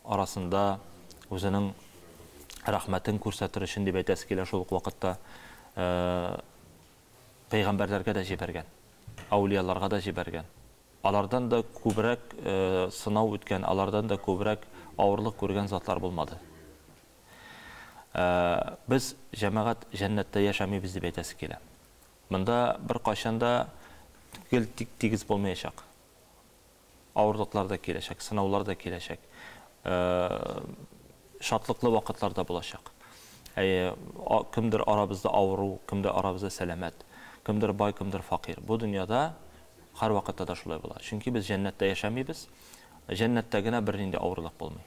арасында үзенең рәхмәтен күрсәтер өчен дип әйтәсе килә шул ук вакытта пәйгамбәрләргә дә җибәргән, әүлияларга да җибәргән. Алардан да күбрәк сынау үткән, алардан да күбрәк авырлык күргән затлар булмады. Без, җәмәгать, җәннәттә яшәмибез дип әйтәсе килә. Монда беркайчан да гел тик тигез булмаячак. Авырлыклар да киләчәк, сынаулар да киләчәк. Шатлыклы вакытлар да булачак. Әйе, кемдер арабызда авыру, кемдер арабызда сәламәт, кемдер бай, кемдер факир. Бу дөньяда һәрвакытта да шулай була. Чөнки без җәннәттә яшәмибез. Җәннәттә генә бернинди авырлык булмый.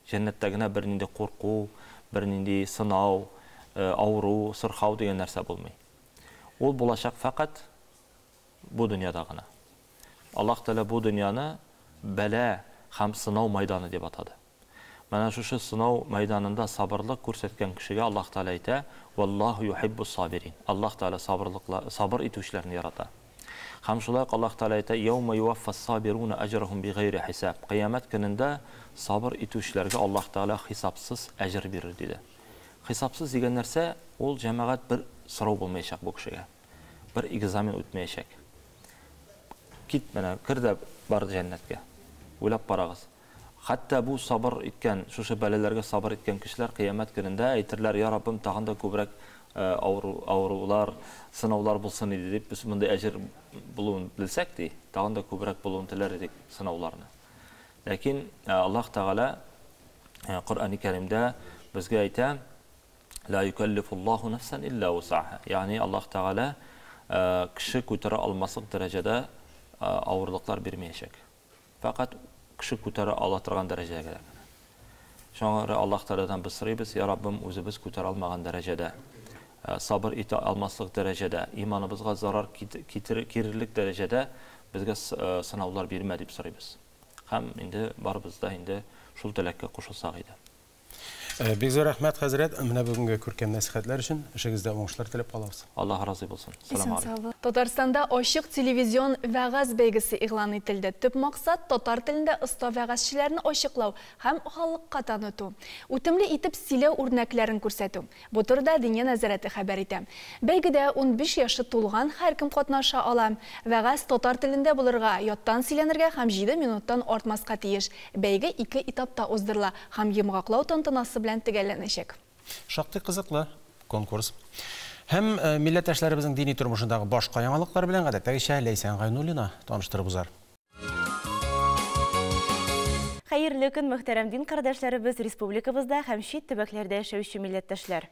Җәннәттә генә бернинди курку, бернинди сынау, авыру, сырхау дигән нәрсә булмый. Ул булачак фәкать бу дөньяда гына. Аллаһ Тәгалә бу дөньяны бәла һәм сынау майданы дип атады. Менә шушы сынау мәйданында сабырлык күрсәткән кешегә Аллаһ Тәгалә әйтә, Валлаһу юхиббус сабирин. Аллаһ Тәгалә сабырлыкла, сабыр итүчеләрне ярата. Һәм шулай ук Аллаһ Тәгалә әйтә, Яума юваффас сабируна әҗрахум бигайри хисаб. Кыямәт көнендә сабыр итүчеләргә Аллаһ Тәгалә хисапсыз әҗер бирер, диде. Хисапсыз дигән нәрсә, ул, җәмәгать, бер сорау булмаячак бу кешегә. Бер экзамен үтмәячәк. Кит менә, кер дә бар җәннәткә. Уйлап карагыз. Хәтта бу сабыр иткән, шушы бәлаләргә сабыр иткән кешеләр кыямәт көнендә әйтерләр, Я Раббым, тагын да күбрәк авыру, авырулар, сынаулар булсын иде дип, без мондый әҗер булуын белсәк, ди, тагын да күбрәк булуын теләр идек сынауларны. Ләкин Аллаһ Тәгалә Коръәни Кәримдә безгә әйтә, Ла юкәллифуллаһу нәфсән илля вусаһа. Ягъни Аллаһ Тәгалә кеше күтәрә алмаслык дәрәҗәдә авырлыклар бирмәячәк. Фәкать кеше күтәрә ала торган дәрәҗәдә генә. Шуңа күрә Аллаһ Тәгаләдән без сорыйбыз, Я Раббым, үзебез күтәрә алмаган дәрәҗәдә, сабыр итә алмаслык дәрәҗәдә, иманыбызга зарар китерерлек дәрәҗәдә безгә сынаулар бирмә, дип сорыйбыз. Һәм инде барыбыз да инде шул теләккә кушылсак иде. Бик зур рәхмәт, хәзрәт, менә бүгенге күркәм нәсыйхәтләр өчен. Эшегездә уңышлар теләп калабыз. Аллаһ разый булсын. Сәлам алейкум. Татарстанда ачык телевизион вәгазь бәйгесе игълан ителде. Төп максат, татар телендә оста вәгазьчеләрне ачыклау һәм халыкка таныту. Үтемле итеп сөйләү үрнәкләрен күрсәтү. Бу турыда Диния нәзарәте хәбәр итә. Бәйгедә 15 яше тулган һәркем катнаша ала. Вәгазь татар телендә булырга, яттан сөйләнергә һәм җиде минуттан артмаска тиеш. Бәйге ике этапта уздырыла һәм йомгаклау тантанасы белән төгәлләнәчәк. Шактый кызыклы конкурс. Һәм милләттәшләребезнең дини тормышындагы башка яңалыклар белән гадәттәгечә Ләйсән Гайнуллина таныштырып узар. Хәерле көн, мөхтәрәм дин кардәшләребез, республикабызда һәм чит төбәкләрдә яшәүче милләттәшләр.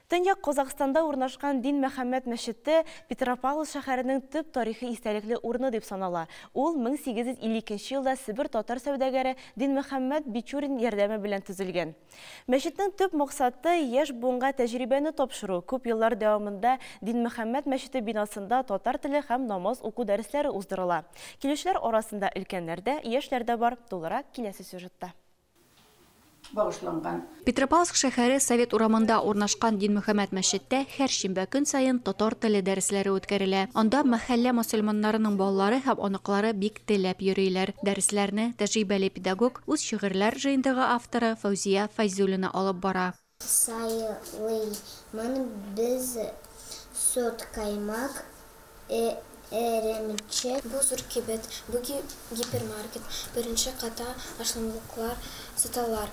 Төньяк Казахстанда урнашкан Дин Мөхәммәд мәчете Петропавловск шәһәренең төп тарихи истәлекле урыны дип санала. Ул 1852 елда Себер татар сәүдәгәре Дин Мөхәммәд Бичурин ярдәме белән төзелгән. Мәчетнең төп максаты, яшь буынга тәҗрибәне тапшыру. Күп еллар дәвамында Дин Мөхәммәд мәчете бинасында татар теле һәм намаз уку дәресләре уздырыла. Килүчеләр арасында өлкәннәр дә, яшьләр дә бар. Тулырак киләсе сюжетта. Багышланган. Петропавловск шәһәре Совет урамында урнашкан Динмөхәммәд мәчеттә һәр шимбә көн саен татар теле дәресләре үткәрелә. Анда мәхәллә мөселманнарының балалары һәм оныклары бик теләп йөриләр. Дәресләрне тәҗрибәле педагог, үз шигырьләр җыентыгы авторы Фәүзия Фәйзуллина алып бара. Сайлыймын без сөт, каймак, эремчек. Бу зур кибет, бу гипермаркет, беренче катта ашламлыклар саталар.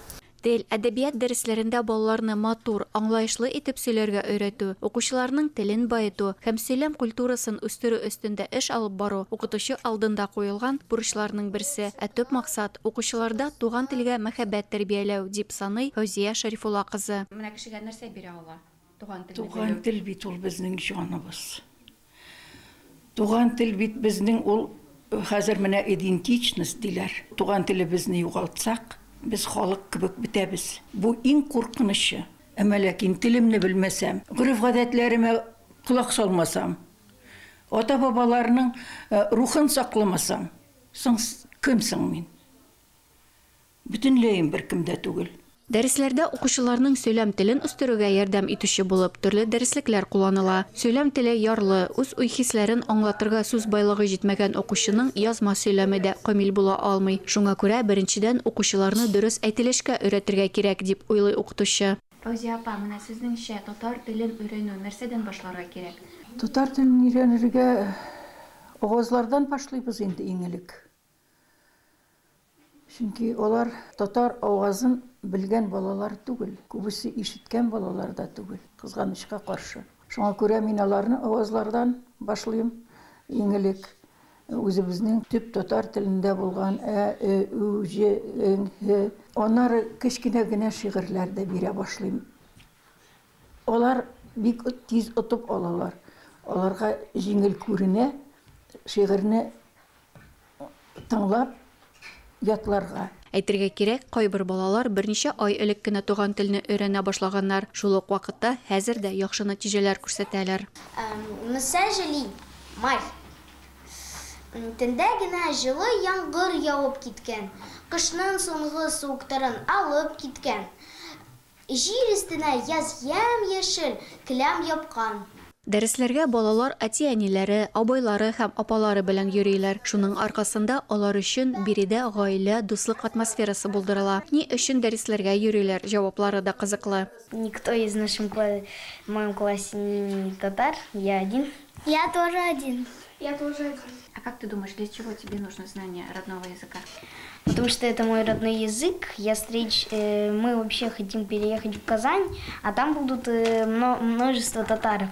Тел, әдәбият дәресләрендә балаларны матур, аңлаешлы итеп сөйләргә өйрәтү, укучыларның телен баету һәм сөйләм культурасын үстерү өстендә эш алып бару укытучы алдында куелган бурычларның берсе. Ә төп максат укучыларда туган телгә мәхәббәт тәрбияләү, дип саный Фәүзия Шәрифулла кызы. Менә кешегә нәрсә бирә ала? Туган телне Туган тел бит ул безнең җаныбыз. Туган тел бит безнең ул хәзер менә идентичность диләр. Туган телебезне югалтсак, без халык кебек бетәбез. Бу иң куркынычы. Әмма ләкин телемне белмәсәм, гореф-гадәтләремә колак салмасам, ата-бабаларның рухын сакламасам, соң кем соң мин? Бөтенләем беркем дә түгел. Дәресләрдә укучыларның сөйләм телен үстерүгә ярдәм итүче булып, төрле дәреслекләр кулланыла. Сөйләм теле ярлы, үз уй-хисләрен аңлатырга сүз байлыгы җитмәгән укучының язма сөйләме дә камил була алмый. Шуңа күрә, беренчедән, укучыларны дөрес әйтелешкә өйрәтергә кирәк, дип уйлый укытучы. Фәүзия апа, менә сезнеңчә, татар телен өйрәнү нәрсәдән башларга кирәк? Татар телен өйрәнергә авазлардан башлыйбыз инде иң элек. Чөнки алар татар авазын белгән балалар түгел, күбесе ишеткән балалар да түгел, кызганычка каршы. Шуңа күрә мин аларны авазлардан башлыйм. Иң элек үзебезнең төп татар телендә булган ә, э, ү, җ, ң, һ. Аннары кечкенә генә шигырьләр дә бирә башлыйм. Алар бик тиз отып алалар. Аларга җиңел күренә шигырьне тыңлап ятларга. Әйтергә кирәк, кайбер балалар берничә ай элек кенә туган телне өйрәнә башлаганнар. Шул ук вакытта хәзер дә яхшы нәтиҗәләр күрсәтәләр. Мсәҗли, май. Төндә генә җылы яңгыр явып киткән, кышның соңгы суыктарын алып киткән. Җир өстенә яз ямь-яшел келәм япкан. Дәресләргә балалар әти-әниләре, абыйлары һәм апалары белән йөриләр. Шуның аркасында алар өчен биредә гаилә, дуслык атмосферасы булдырыла. Ни өчен дәресләргә йөриләр, җаваплары да кызыклы. Никто из нашем в моем классе не татар, я один. Я тоже один. Я тоже один. А как ты думаешь, для чего тебе нужно знание родного языка? Потому что это мой родной язык. Я встреч, мы вообще хотим переехать в Казань, а там будут множество татаров.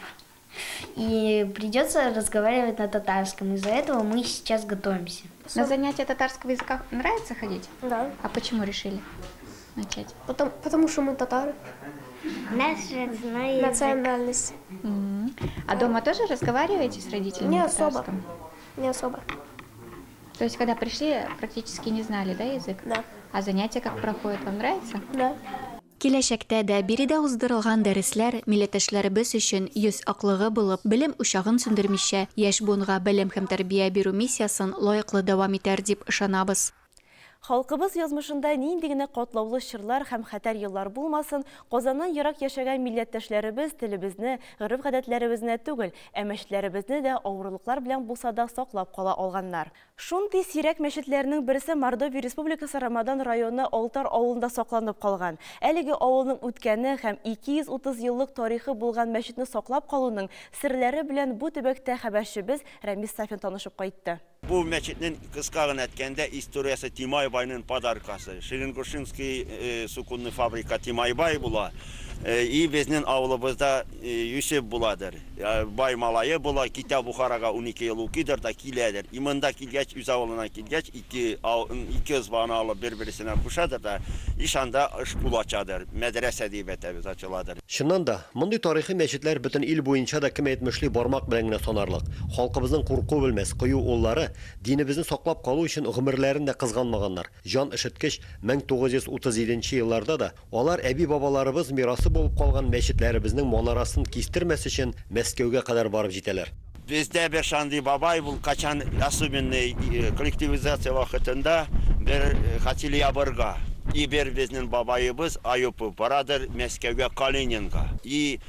И придется разговаривать на татарском. Из-за этого мы сейчас готовимся. На занятия татарского языка нравится ходить? Да. А почему решили начать? Потому что мы татары. Наш родной язык. Национальность. А дома тоже разговариваете с родителями Не на особо. татарском? Не особо. То есть, когда пришли, практически не знали, да, язык? Да. А занятия как проходят, вам нравится? Да. Киләчәктә дә биредә уздырылган дәресләр милләттәшләребез өчен йөз аклыгы булып, белем учагын сүндермичә, яшь буынга белем һәм тәрбия бирү миссиясын лаеклы дәвам итәр дип ышанабыз. Халкыбыз язмышында нинди генә катлаулы чорлар һәм хәтәр еллар булмасын, Казаннан ерак яшәгән милләттәшләребез телебезне, гореф-гадәтләребезне түгел, ә мәчетләребезне дә авырлыклар белән булса да саклап кала алганнар. Шундый сирәк мәчетләрнең берсе Мордовия Республикасы Ромодан районы Алтар авылында сакланып калган. Әлеге авылның үткәне һәм 230 еллык тарихы булган мәчетне саклап калуның серләре белән бу төбәктә хәбәрчебез Рәмис Сафин танышып кайтты. Бу мәчетнең кыска гына әйткәндә историясе Тимайбайның подаркасы. Ширингушинский суконный фабрика Тимайбай була. И безнең авылыбызда Юсеф буладыр. Бай малае була, китә Бухарага 12 ел укыйдыр да киләдер. И монда килгәч, үз авылына килгәч, ике ызбаны алып бер-берсенә кушадыр да, иш анда школ ачадыр, мәдрәсә дип әйтәбез, ачыладыр. Чыннан да, мондый тарихи мәчетләр бөтен ил буенча да кем әйтмешли бармак белән генә санарлык. Халкыбызның курку белмәс кыю уллары динебезне саклап калу өчен гомерләрен дә кызганмаганнар. Җан өшеткеч 1937 елларда да алар әби-бабаларыбыз мирасы булып калган мәчетләребезнең манарасын кистермәс өчен Мәскәүгә кадәр барып җитәләр. Бездә бер шандый бабай бул качан особенный коллективизация вакытында бер хотели ябырга. И бер безнең бабайыбыз Аюпов барадыр Мәскәүгә Калининга. И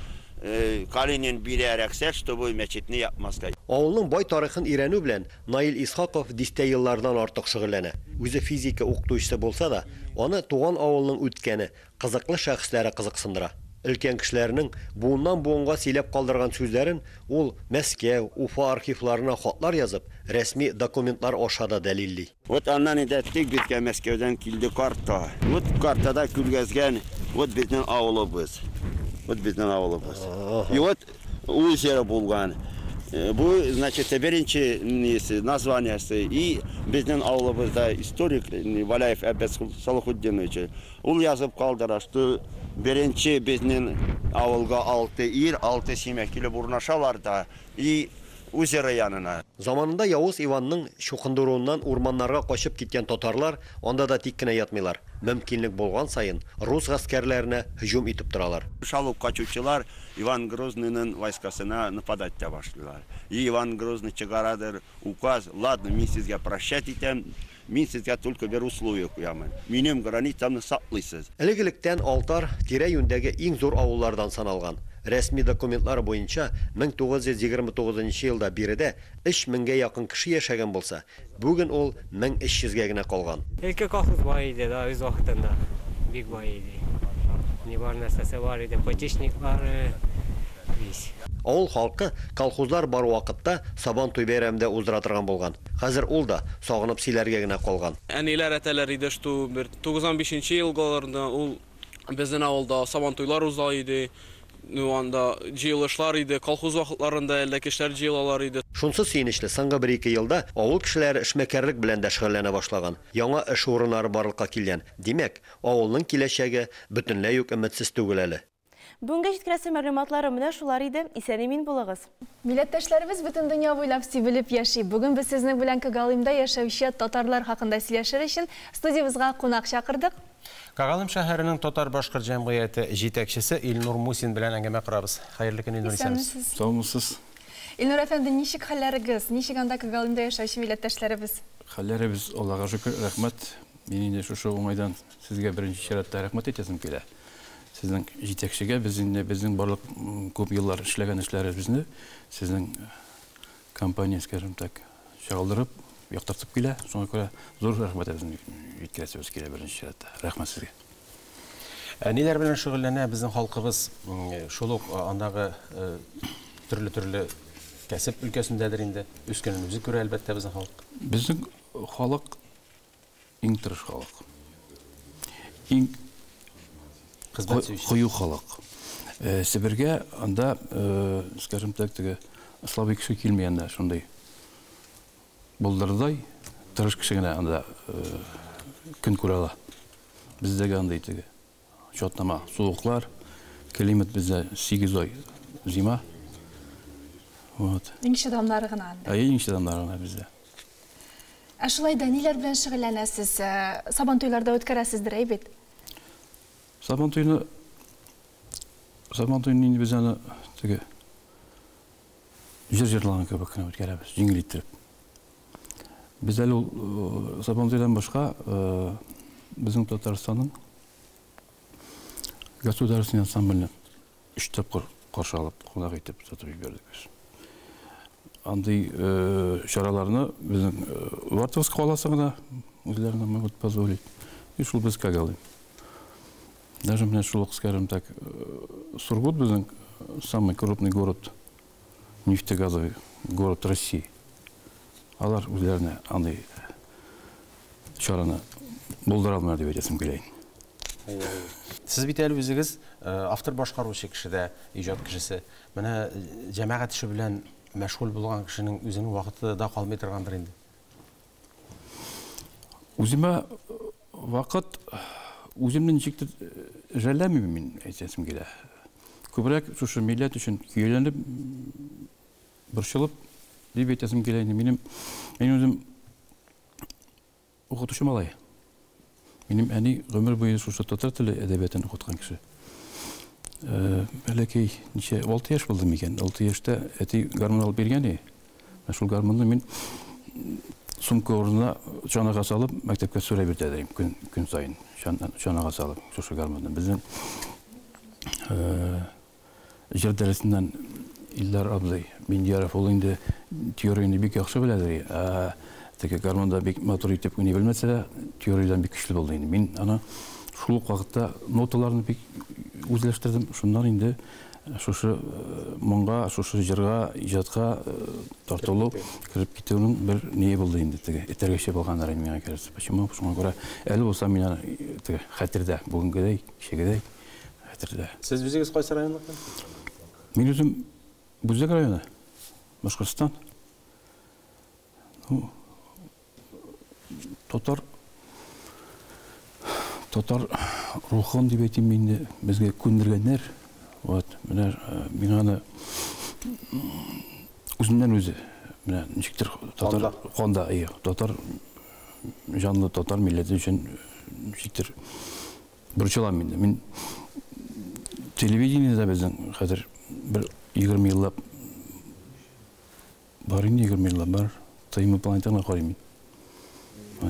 Калинин бирә рөхсәт, чтобы мәчетне япмаска. Авылның бай тарихын өйрәнү белән Наил Исхаков дистә еллардан артык шөгыльләнә. Үзе физика укытучысы булса да, аны туган авылның үткәне, кызыклы шәхесләре кызыксындыра. Өлкән кешеләрнең буыннан буынга сөйләп калдырган сүзләрен ул Мәскәү, Уфа архивларына хатлар язып, рәсми документлар аша да дәлилли. Вот аннан инде әйттек, безгә Мәскәүдән килде карта. Вот картада күргәзгән, вот безнең авылыбыз. Вот безнең авылыбыз. И вот озеро булган. Бу, значит, беренче несе, названиясе. И безнең авылыбызда историк Валяев Әббәс Салахутдинович, ул язып калдыра, что беренче безнең авылга 6 ир, 6 семья килеп урнашалар да, и озеро янына. Заманында Явыз Иванның чукындыруыннан урманнарга качып киткән татарлар анда да тик кенә ятмыйлар. Мөмкинлек булган саен рус гаскәрләренә һөҗүм итеп торалар. Шалып качучылар Иван Грозныйның войскасына нападать итә башлыйлар. И Иван Грозный чыгарадыр указ, ладно, мин сезгә прощать итәм, Мин сезгә только бер условие куямын. Минем границамны саклыйсыз. Элек-электән Алтар тирә-юньдәге иң зур авыллардан саналган. Рәсми документлар буенча, 1929 елда биредә өч меңгә якын кеше яшәгән булса, бүген ул 1300 гә генә калган. Элке колхоз бай иде да үз вакытында, бик бай иде. Ни бар нәрсәсе бар иде, потечниклары, весь. Авыл халкы колхозлар бар вакытта Сабантуй бәйрәме дә уздыра торган булган. Хәзер ул да сагынып сөйләргә генә калган. Әниләр әтәләр иде, что бер 95 нче елгаларында ул безнең авылда Сабантуйлар уза иде. Ну, анда җыелышлар иде, колхоз вакытларында әллә кешеләр җыелалар иде. Шунсы сөенечле, соңгы бер-ике елда авыл кешеләре эшмәкәрлек белән дә шөгыльләнә башлаган. Яңа эш урыннары барлыкка килгән. Димәк, авылның киләчәге бөтенләй үк өметсез түгел әле. Бүгенгә җиткерәсе мәгълүматларым менә шулар иде. Исән-имин булыгыз. Милләттәшләребез бөтен дөнья буйлап сибелеп яши. Бүген без сезнең белән Когалымда яшәүче татарлар хакында сөйләшер өчен студиябезгә кунак чакырдык. Когалым шәһәренең татар-башкорт җәмгыяте җитәкчесе Илнур Мусин белән әңгәмә корабыз. Хәерле көн, Илнур, исәнмесез. Саумысыз. Илнур әфәнде, ничек хәлләрегез? Ничек анда Когалымда яшәүче милләттәшләребез? Хәлләребез, Аллага шөкер, рәхмәт. Мин инде шушы уңайдан сезгә беренче чиратта рәхмәт әйтәсем килә. Сезнең җитәкчегә без инде безнең барлык күп еллар эшләгән эшләребезне сезнең компания, скажем так, чагылдырып, яктыртып килә. Шуңа күрә зур рәхмәтебезне җиткерәсебез килә беренче чиратта. Рәхмәт сезгә. Ниләр белән шөгыльләнә безнең халкыбыз? Шул ук андагы төрле-төрле кәсеп өлкәсендәдер инде. Үз көнен үзе күрә, әлбәттә, безнең халык. Безнең халык иң тырыш халык. Иң кыю халык. Себергә анда, скажем так, теге слабый кеше килми анда, шундый булдырдай тырыш кеше генә анда көн күрә ала. Бездәге андый теге чатнама суыклар, климат бездә 8 ай зима. Вот. Иң чыдамнары гына анда. Ә иң чыдамнары гына бездә. Ә шулай да ниләр белән шөгыльләнәсез? Сабантуйларда үткәрәсездер, әй бит? Сабантуйны Сабантуйны инде без аны теге җыр җырлаган кебек кенә үткәрәбез, җиңел иттереп. Без әле ул Сабантуйдан башка безнең Татарстанның государственный ансамбльне өч тапкыр каршы алып, кунак итеп сатып җибәрдек без. Андый чараларны безнең Вартовск каласы гына үзләренә могут позволить. И шул без Когалым. Даже менә шул ук, скажем так, Сургут безнең самый крупный город, нефтегазовый город России. Алар үзләренә андый чараны булдыра алмыйлар дип әйтәсем килә. Сез бит әле үзегез автор башкаручы кеше дә, иҗат кешесе. Менә җәмәгать эше белән мәшгуль булган кешенең үзенең вакыты да калмый торгандыр инде. Үземә вакыт үземне ничектер жәлләмим мин, әйтәсем килә. Күбрәк шушы милләт өчен көйләнеп, борчылып дип әйтәсем килә инде. Минем мин үзем укытучы малай. Минем әни гомер буе шушы татар теле әдәбиятын укыткан кеше. Бәләкәй ничә, 6 яшь булды микән? 6 яшьтә әти гармун алып биргән иде. Шул гармунны мин сумка урынына чанага салып мәктәпкә сүрәп йөртә идем көн, көн саен. Чанага салып шушы гармунны. Безнең җыр дәресеннән Илдар абзый Миндияров ул инде теорияне бик яхшы беләдер. Ә теге гармунда бик матур итеп уйный белмәсә дә, теориядән бик көчле булды инде. Мин аны шул ук вакытта ноталарны бик үзләштердем. Шуннан инде шушы моңга, шушы җырга, иҗатка тартылу, кереп китүнең бер ние булды инде теге этәргече булганнар инде миңа кажется. Почему? Шуңа күрә әле булса мин аны теге хәтердә, бүгенгедәй, кичәгедәй хәтердә. Сез үзегез кайсы районныкы? Мин үзем Бүздәк районы, Башкортстан. Ну, татар татар рухын дип әйтим инде безгә күндергәннәр. Вот, менә миңа аны үзеннән үзе менә ничектер татар канда, ие, татар җанлы татар милләте өчен ничектер борчылам инде. Мин телевидениедә безнең хәзер бер 20 еллап бар инде, 20 еллап бар. ТМ Планетаны карыйм мин.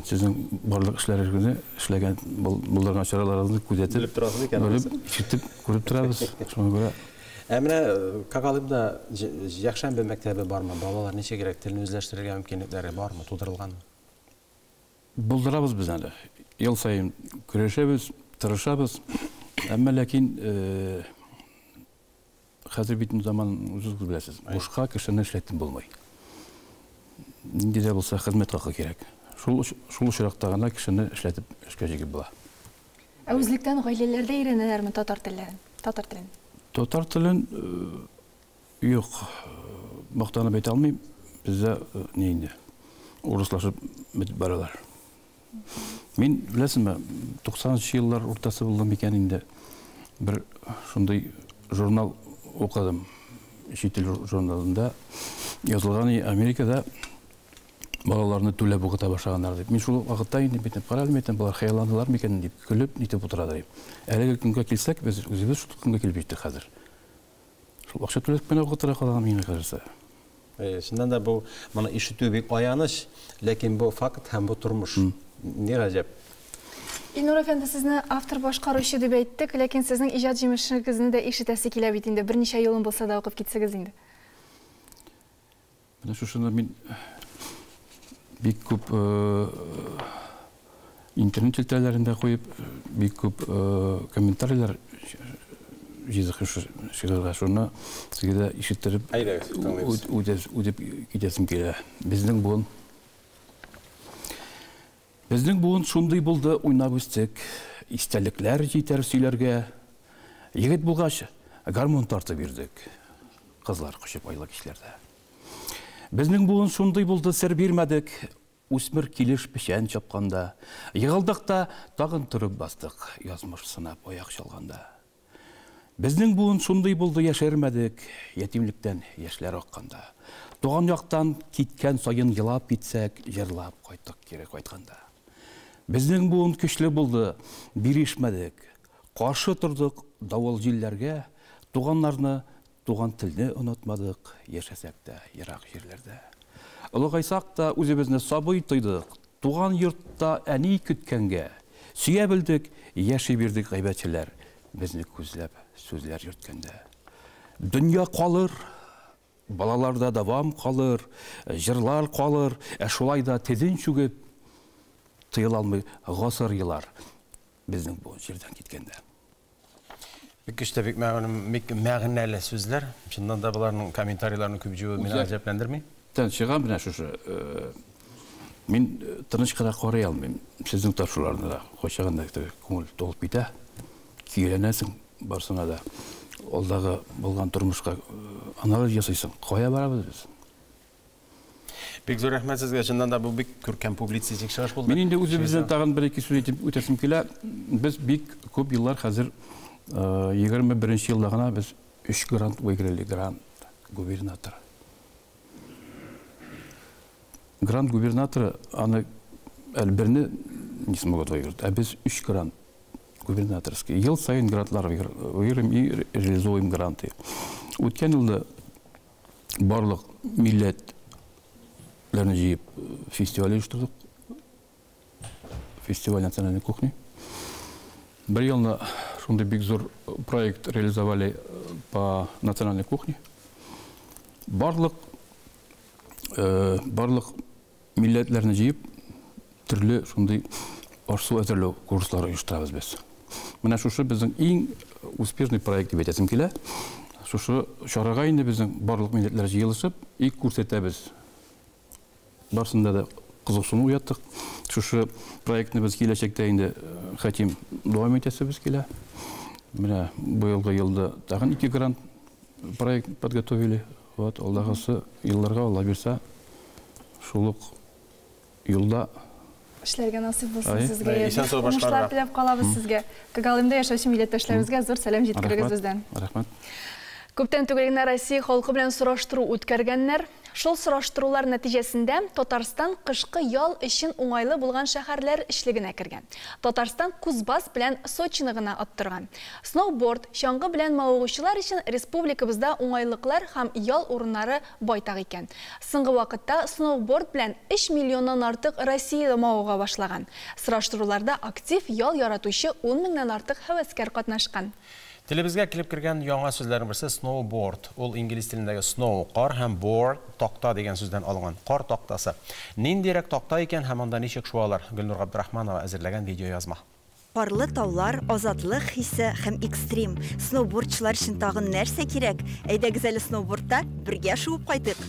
Сезнең барлык эшләрегезне, эшләгән, булдырган чараларыгызны күзәтеп, белеп торасыз икән. Белеп, ишетеп, күреп торабыз. Шуңа күрә. Ә менә Когалымда якшәмбе мәктәбе бармы? Балалар ничегрәк телне үзләштерергә мөмкинлекләре бармы, тудырылганмы? Булдырабыз без әле. Ел саен көрәшәбез, тырышабыз. Әмма ләкин хәзер бит заман үзегез беләсез. Бушка кешене эшләтеп булмый. Нинди дә булса хезмәт хакы кирәк. Шул шул очракта гына кешене эшләтеп эшкә җигеп була. Ә үзлектән гаиләләрдә өйрәнәләрме татар телләрен? Татар телен. Татар телен юк, мактанып әйтә алмыйм. Бездә ни инде урыслашып бетеп баралар. Мин, беләсеңме, 90 еллар уртасы булды микән инде, бер шундый журнал укыдым. Чит ил журналында язылган, Америкада балаларны түләп укыта башлаганнар дип. Мин шул вакытта инде бит карадым, әйтәм, болар хыялландылар микән дип көлеп нитеп утыра дип. Әлеге көнгә килсәк, без үзебез шул көнгә килеп җиттек хәзер. Шул акча түләп кенә укытырга калган миңа кажется. Чыннан да бу моны ишетү бик аяныч, ләкин бу факт һәм бу тормыш. Ни гаҗәп. Илнур әфәнде, сезне автор башкаручы дип әйттек, ләкин сезнең иҗат җимешегезне дә ишетәсе килә бит инде. Берничә юлын булса да укып китсәгез инде. Менә шушыны мин бик күп интернет челтәрләрендә куеп, бик күп комментарийлар җыйдык шушы шигырьгә. Шуны сезгә дә ишеттереп үтеп китәсем килә. Безнең буын. Безнең буын шундый булды, уйнап үстек. Истәлекләр җитәр сөйләргә. Егет булгач, гармун тартып йөрдек. Кызлар кочып айлы кичләрдә. Безнең буын шундый булды, сер бирмәдек. Үсмер килеш печән чапканда. Егылдык та тагын торып бастык, язмыш сынап аяк чалганда. Безнең буын шундый булды, яшермәдек, ятимлектән яшьләр акканда. Туган яктан киткән саен елап китсәк, җырлап кайттык кире кайтканда. Безнең буын көчле булды, бирешмәдек. Каршы тордык давыл җилләргә, туганнарны, туган телне онытмадык, яшәсәк тә ерак җирләрдә. Олыгайсак та үзебезне сабый тойдык, туган йортта әни көткәнгә. Сөя белдек, яши бирдек гайбәтчеләр, безне күзләп сүзләр йөрткәндә. Дөнья калыр, балаларда дәвам калыр, җырлар калыр, ә шулай да тезен чүгеп тыела алмый гасыр елар безнең бу җирдән киткәндә. Бик көчле, бик мәгънәле сүзләр. Чыннан да боларның комментарийларын күп җыюы мине гаҗәпләндерми. Тән чыгам менә шушы. Мин тыныч кына карый алмыйм. Сезнең тапшыруларны да кайчагында күңел тулып китә. Көйләнәсең барсына да. Алдагы булган тормышка анализ ясыйсың. Кая барабыз без? Бик зур рәхмәт сезгә. Чыннан да бу бик күркәм публицистик чыгыш булды. Мин инде үзебездән тагын бер-ике сүз әйтеп үтәсем килә. Без бик күп еллар хәзер 21 елда гына без 3 грант выиграли, грант губернатора. Грант губернатора аны әле берне не смогут выиграть, а без 3 грант губернаторский. Ел саен грантлар выиграем и реализуем гранты. Үткән елда барлык милләтләрне җыеп фестиваль оештырдык. Фестиваль национальной кухни. Бер елны шундый бик зур проект реализовали по национальной кухне. Барлык милләтләрне җыеп төрле шундый аш-су әзерләү курслары оештырабыз без. Менә шушы безнең иң успешный проект дип әйтәсем килә. Шушы чарага инде безнең барлык милләтләр җыелышып, и күрсәтәбез. Барсында да кызыксыну уяттык. Шушы проектны без киләчәктә инде хотим дәвам итәсебез килә. Менә быелгы елда тагын 2 грант проект подготовили. Вот, алдагысы елларга Алла бирсә, шул ук юлда эшләргә насыйп булсын сезгә. Исән-сау Уңышлар башларга. теләп калабыз сезгә. Когалымда яшәүче милләттәшләребезгә зур сәлам җиткерегез бездән. Рәхмәт. Күптән түгел генә Россия халкы белән сораштыру үткәргәннәр. Шул сораштырулар нәтиҗәсендә Татарстан кышкы ял өчен уңайлы булган шәһәрләр өчлегенә кергән. Татарстан Кузбасс белән Сочины гына оттырган. Сноуборд, чаңгы белән мавыгучылар өчен республикабызда уңайлыклар һәм ял урыннары байтак икән. Соңгы вакытта сноуборд белән 3 миллионнан артык россияле мавыга башлаган. Сораштыруларда актив ял яратучы 10 меңнән артык һәвәскәр катнашкан. Телебезгә килеп кергән яңа сүзләрнең берсе сноуборд. Ул инглиз телендәге snow кар һәм board такта дигән сүздән алынган. Кар тактасы. Ниндирәк такта икән һәм анда ничек шуалар? Гөлнур Габдрахманова әзерләгән видеоязма. Карлы таулар, азатлык хисе һәм экстрим. Сноубордчылар өчен тагын нәрсә кирәк? Әйдәгез әле сноубордта бергә шуып кайтыйк.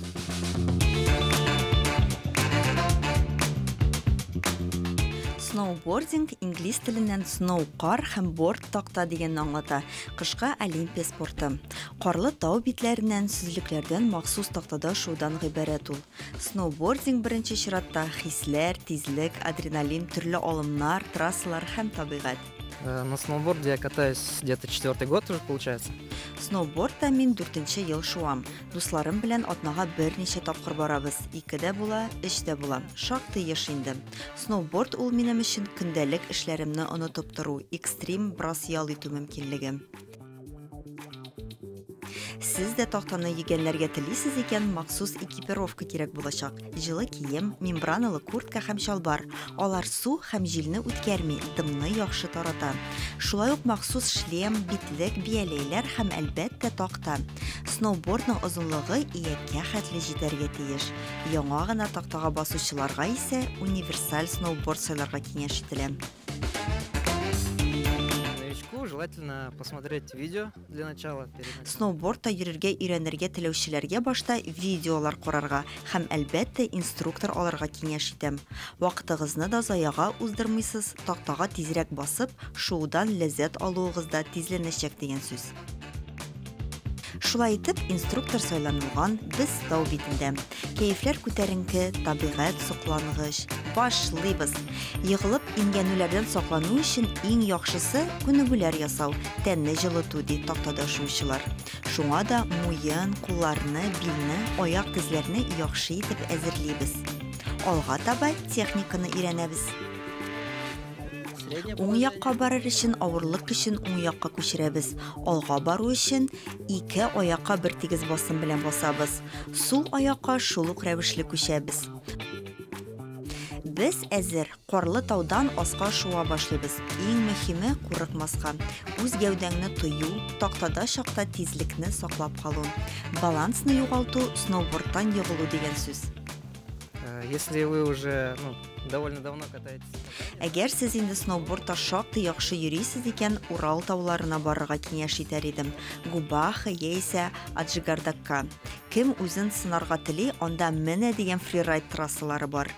Сноубординг инглиз теленнән snow кар һәм board такта дигәнне аңлата. Кышкы олимпия спорты. Карлы тау битләреннән, сөзлекләрдән махсус тактада шуудан гыйбарәт ул. Сноубординг беренче чиратта хисләр, тизлек, адреналин, төрле алымнар, трассалар һәм табигать. На сноуборде я катаюсь где-то 4-й год уже получается. Сноубордта мин 4-нче ел шуам. Дусларым белән атнага берничә тапкыр барабыз. 2-дә була, 3-тә була. Шактый еш инде. Сноуборд ул минем өчен көндәлек эшләремне онытып тору, экстрим бераз ял итү мөмкинлеге. Сез дә тактаны йөгәнләргә телисез икән, махсус экипировка кирәк булачак. Җылы кием, мембраналы куртка һәм чалбар. Алар су һәм җилне үткәрми, дымны яхшы тарата. Шулай ук махсус шлем, битлек, бияләйләр һәм әлбәттә такта. Сноубордның озынлыгы ияккә хәтле җитәргә тиеш. Яңа гына тактага басучыларга исә универсаль сноуборд сайларга киңәш ителә. Желательно посмотреть видео для начала. Сноубордта йөрергә өйрәнергә теләүчеләргә башта видеолар карарга һәм әлбәттә инструктор алырга киңәш итәм. Вакытыгызны да заяга уздырмыйсыз, тактага тизрәк басып, шуудан ләззәт алуыгыз да тизләнәчәк дигән сүз. Шулай итеп, инструктор сайланылган, без тау битендә. Кәефләр күтәренке, табигать соклангыч. Башлыйбыз. Егылып имгәнүләрдән саклану өчен иң яхшысы күнегүләр ясау, тәнне җылыту, ди тактада шуучылар. Шуңа да муен, кулларны, билне, аяк тезләрне яхшы итеп әзерлибез. Алга таба техниканы өйрәнәбез. Уң якка барыр өчен авырлык көчен уң якка күчерәбез. Алга бару өчен ике аякка бер тигез басым белән басабыз. Сул аякка шул ук рәвешле күчәбез. Без әзер, карлы таудан аска шуа башлыйбыз. Иң мөһиме курыкмаска. Үз гәүдәңне тою, тактада чакта тизлекне саклап калу. Балансны югалту, сноубордтан егылу дигән сүз. Если вы уже, довольно давно катаетесь. Әгәр сез инде сноубордта шактый яхшы йөрисез икән, Урал тауларына барырга киңәш итәр идем. Губаха яисә Аджигардакка. Кем үзен сынарга тели, анда менә дигән фрирайд трассалары бар.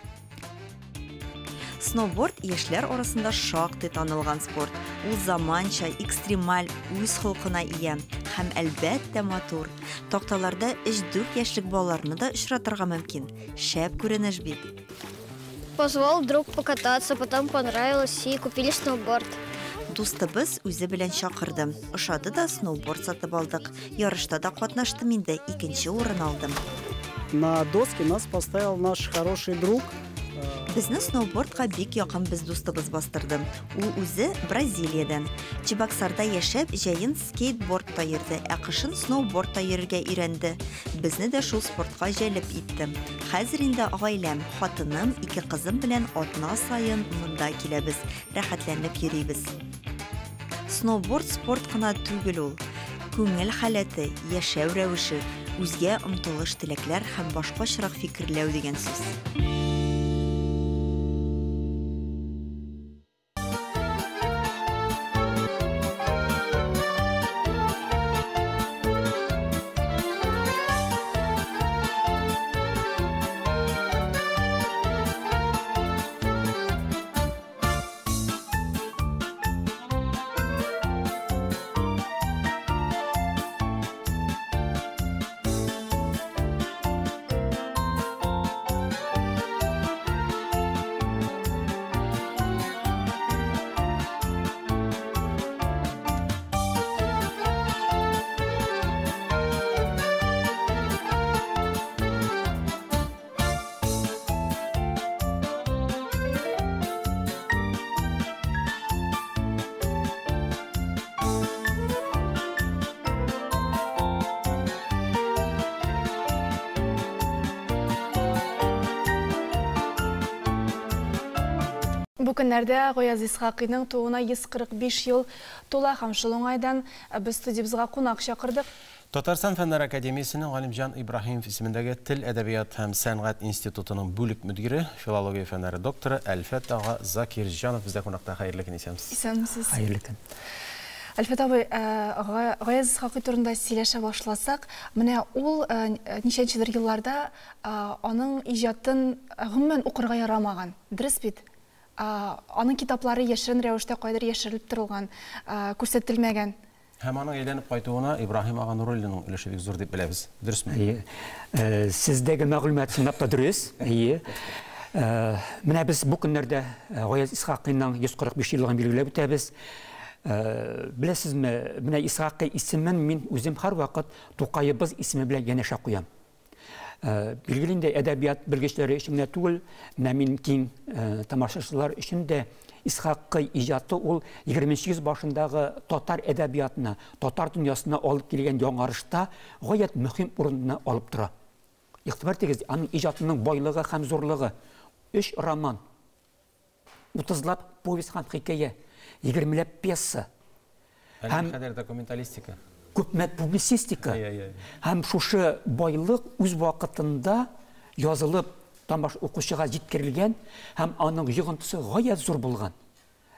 Сноуборд яшьләр арасында шактый танылган спорт. Ул заманча, экстремаль, үз холкына ия һәм әлбәттә матур. Такталарда 3-4 яшьлек балаларны да очратырга мөмкин. Шәп күренеш бит. Позвал друг покататься, потом понравилось и купили сноуборд. Дустыбыз үзе белән чакырды. Ошады да сноуборд сатып алдык. Ярышта да катнаштым инде, икенче урын алдым. На доске нас поставил наш хороший друг. Безне сноубордка бик якын без дустыбыз бастырды. Ул үзе Бразилиядән. Чебоксарда яшәп, җәен скейтбордта йөрде, ә кышын сноубордта йөрергә өйрәнде. Безне дә шул спортка җәлеп итте. Хәзер инде гаиләм, хатыным, ике кызым белән атна саен монда киләбез, рәхәтләнеп йөрибез. Сноуборд спорт кына түгел ул. Күңел халәте, яшәү рәвеше, үзгә омтылыш теләкләр һәм башкачарак фикерләү дигән сүз. Бу көннәрдә Гаяз Исхакыйның тууына 145 ел тула һәм шул уңайдан без студиябезгә кунак чакырдык. Татарстан Фәннәр академиясенең Галимҗан Ибраһимов исемендәге Тел, әдәбият һәм сәнгать институтының бүлек мөдире, филология фәннәре докторы Әлфәт ага Закирҗанов бездә кунакта. Хәерле көн, исәнмесез. Исәнмесез. Хәерле көн. Әлфәт абый, Гаяз Исхакый турында сөйләшә башласак, менә ул ничәнчедер елларда аның иҗатын гомумән укырга ярамаган. Дөрес бит? Аның китаплары яшерен рәвештә кайдыр яшерелеп торылган, күрсәтелмәгән. Һәм аның әйләнеп кайтуына Ибраһим ага Нуруллинның өлеше бик зур дип беләбез. Дөресме? Әйе. Сездәге мәгълүмат чынлап та дөрес. Әйе. Менә без бу көннәрдә Гаяз Исхакыйның 145 еллыгын билгеләп үтәбез. Беләсезме, менә Исхакый исемен мин үзем һәрвакыт Тукаебыз исеме белән янәшә куям. Билгеле инде, әдәбият белгечләре өчен генә түгел, менә мин киң тамашачылар өчен дә Исхакый иҗаты ул 20 йөз башындагы татар әдәбиятына, татар дөньясына алып килгән яңарышта гаять мөһим урынны алып тора. Игътибар итегез, аның иҗатының байлыгы һәм зурлыгы. Өч роман, утызлап повесть һәм хикәя, егермеләп пьеса. Һәм кадәр документалистика. Күпме публицистика. Һәм шушы байлык үз вакытында язылып, тамаш укучыга җиткерелгән һәм аның йогынтысы гаять зур булган.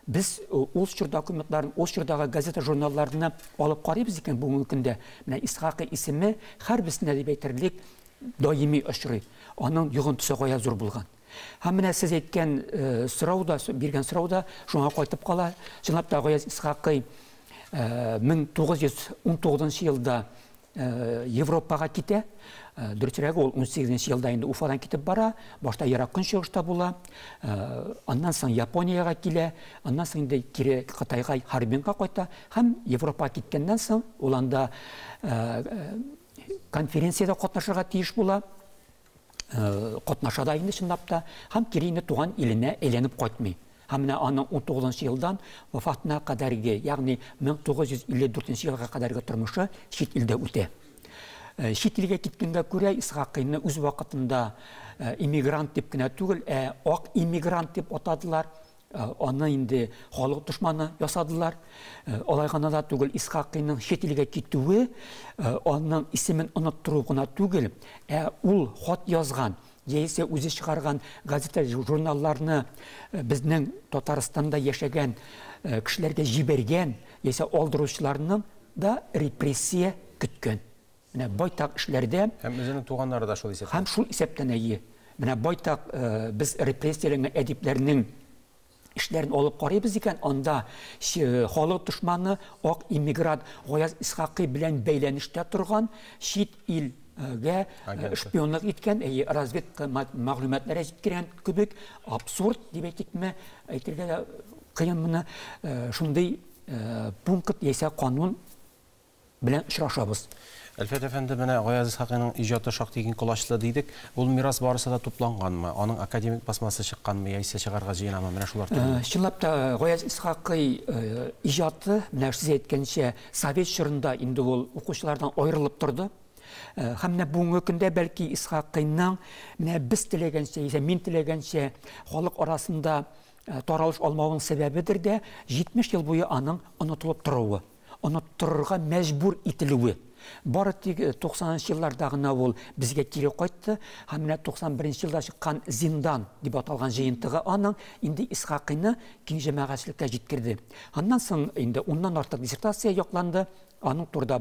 Без ул чор документларын, ул чордагы газета-журналларны алып карыйбыз икән бүгенге көндә, менә Исхакый исеме һәрберсендә дип әйтерлек даими очрый. Аның йогынтысы гаять зур булган. Һәм менә сез әйткән сорау да, биргән сорау да шуңа кайтып кала. Чынлап та Гаяз Исхакый 1919 елда Европага китә. Дөресрәге, ул 18 елда инде Уфадан китеп бара. Башта Ерак Көнчыгышта була. Аннан соң Япониягә килә. Аннан соң инде кире Кытайга, Харбинга кайта. Һәм Европага киткәннән соң ул анда конференциядә катнашырга тиеш була. Катнаша да инде чынлап та, һәм кире инде туган иленә әйләнеп кайтмый. Һәм менә аның 19 елдан вафатына кадәрге, ягъни 1954 елга кадәрге тормышы чит илдә үтә. Чит илгә киткәнгә күрә Исхакыйны үз вакытында иммигрант дип кенә түгел, ә ак иммигрант дип атадылар. Аны инде халык дошманы ясадылар. Алай гына да түгел, Исхакыйның чит илгә китүе аның исемен оныттыру гына түгел, ә ул хат язган, яисә үзе чыгарган газета, журналларны безнең Татарстанда яшәгән кешеләргә җибәргән, яисә алдыручыларның да репрессия көткән. Менә байтак эшләрдә. Һәм үзенең туганнары да шул исәптән. Һәм шул исәптән, әйе. Менә байтак без репрессияләнгән әдипләрнең эшләрен алып карыйбыз икән, анда халык дошманы, ак иммигрант Гаяз Исхакый белән бәйләнештә торган, чит илгә шпионлык иткән, әйе, разведка мәгълүматлары җиткергән кебек абсурд дип әйтикме, әйтергә дә кыен моны, шундый пункт яисә канун белән очрашабыз. Әлфәт әфәнде, менә Гаяз Исхакыйның иҗаты шактый киң колачлы дидек. Ул мирас барысы да тупланганмы? Аның академик басмасы чыкканмы, яисә чыгарга җыенамы? Менә шулар турында. Чынлап та, Гаяз Исхакый иҗаты, менә сез әйткәнчә, совет чорында инде ул укучылардан аерылып торды. Һәм менә бүгенге көндә бәлки Исхакыйның менә без теләгәнчә, яисә мин теләгәнчә халык арасында таралыш алмавының сәбәбедер дә 70 ел буе аның онытылып торуы, оныттырырга мәҗбүр ителүе. Бары тик 90 елларда гына ул безгә кире кайтты һәм менә 91 елда чыккан Зиндан дип аталган җыентыгы аның инде Исхакыйны киң җәмәгатьчелеккә җиткерде. Аннан соң инде уннан артык диссертация якланды, аның турында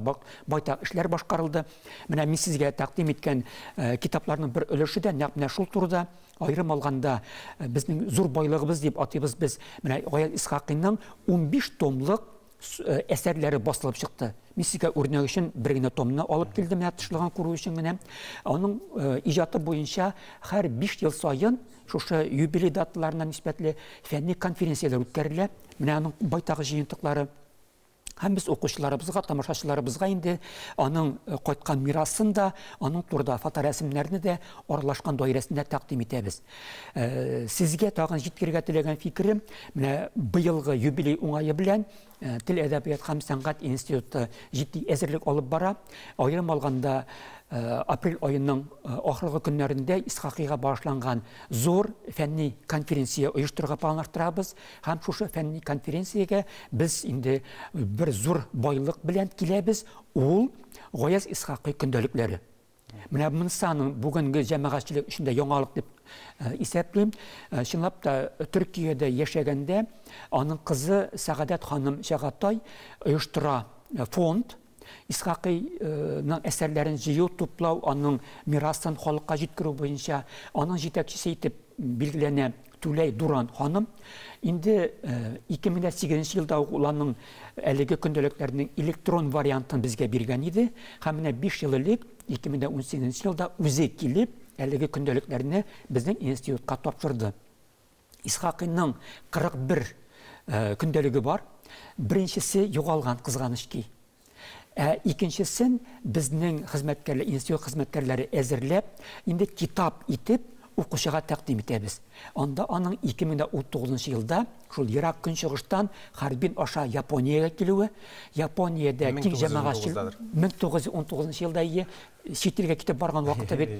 байтак эшләр башкарылды. Менә мин сезгә тәкъдим иткән китапларның бер өлеше дә нәкъ менә шул турыда. Аерым алганда, безнең зур байлыгыбыз дип атыйбыз без менә Гаяз Исхакыйның 15 томлык әсәрләре басылып чыкты. Мин сезгә үрнәк өчен бер генә томны алып килдем, менә тышлыгын күрү өчен генә. Аның иҗаты буенча һәр 5 ел саен шушы юбилей даталарына нисбәтле фәнни конференцияләр үткәрелә. Менә аның байтак җыентыклары. Һәм без укучыларыбызга, тамашачыларыбызга инде аның кайткан мирасын да, аның турында фоторәсемнәрне дә аралашкан даирәсендә тәкъдим итәбез. Сезгә тагын җиткерергә теләгән фикерем, менә быелгы юбилей уңае белән Тел, әдәбият һәм сәнгать институты җитди әзерлек алып бара. Аерым алганда, апрель аеның ахыргы көннәрендә Исхакыйга багышланган зур фәнни конференция оештырырга планлаштырабыз. Һәм шушы фәнни конференциягә без инде бер зур байлык белән киләбез, ул Гаяз Исхакый көндәлекләре. Менә монысы аның бүгенге җәмәгатьчелек өчен дә яңалык дип исәплим. Чынлап та, Төркиядә яшәгәндә аның кызы Сәгадәт ханым Чагатай оештыра фонд, Исхакыйның әсәрләрен җыю, туплау, аның мирасын халыкка җиткерү буенча аның җитәкчесе итеп билгеләнә Түләй Дуран ханым. Инде 2008 елда ук ул аның әлеге көндәлекләрнең электрон вариантын безгә биргән иде. Һәм менә 5 ел элек, 2018 елда үзе килеп, әлеге көндәлекләрне безнең институтка тапшырды. Исхакыйның 41 көндәлеге бар. Беренчесе югалган, кызганыч ки. Ә икенчесен безнең хезмәткәрләр, институт хезмәткәрләре әзерләп, инде китап итеп укучыга тәкъдим итәбез. Анда аның 2019 елда шул Ерак Көнчыгыштан Харбин аша Япониягә килүе, Япониядә киң җәмәгатьчелек 1919 елда ие чит илгә китеп барган вакыты бит.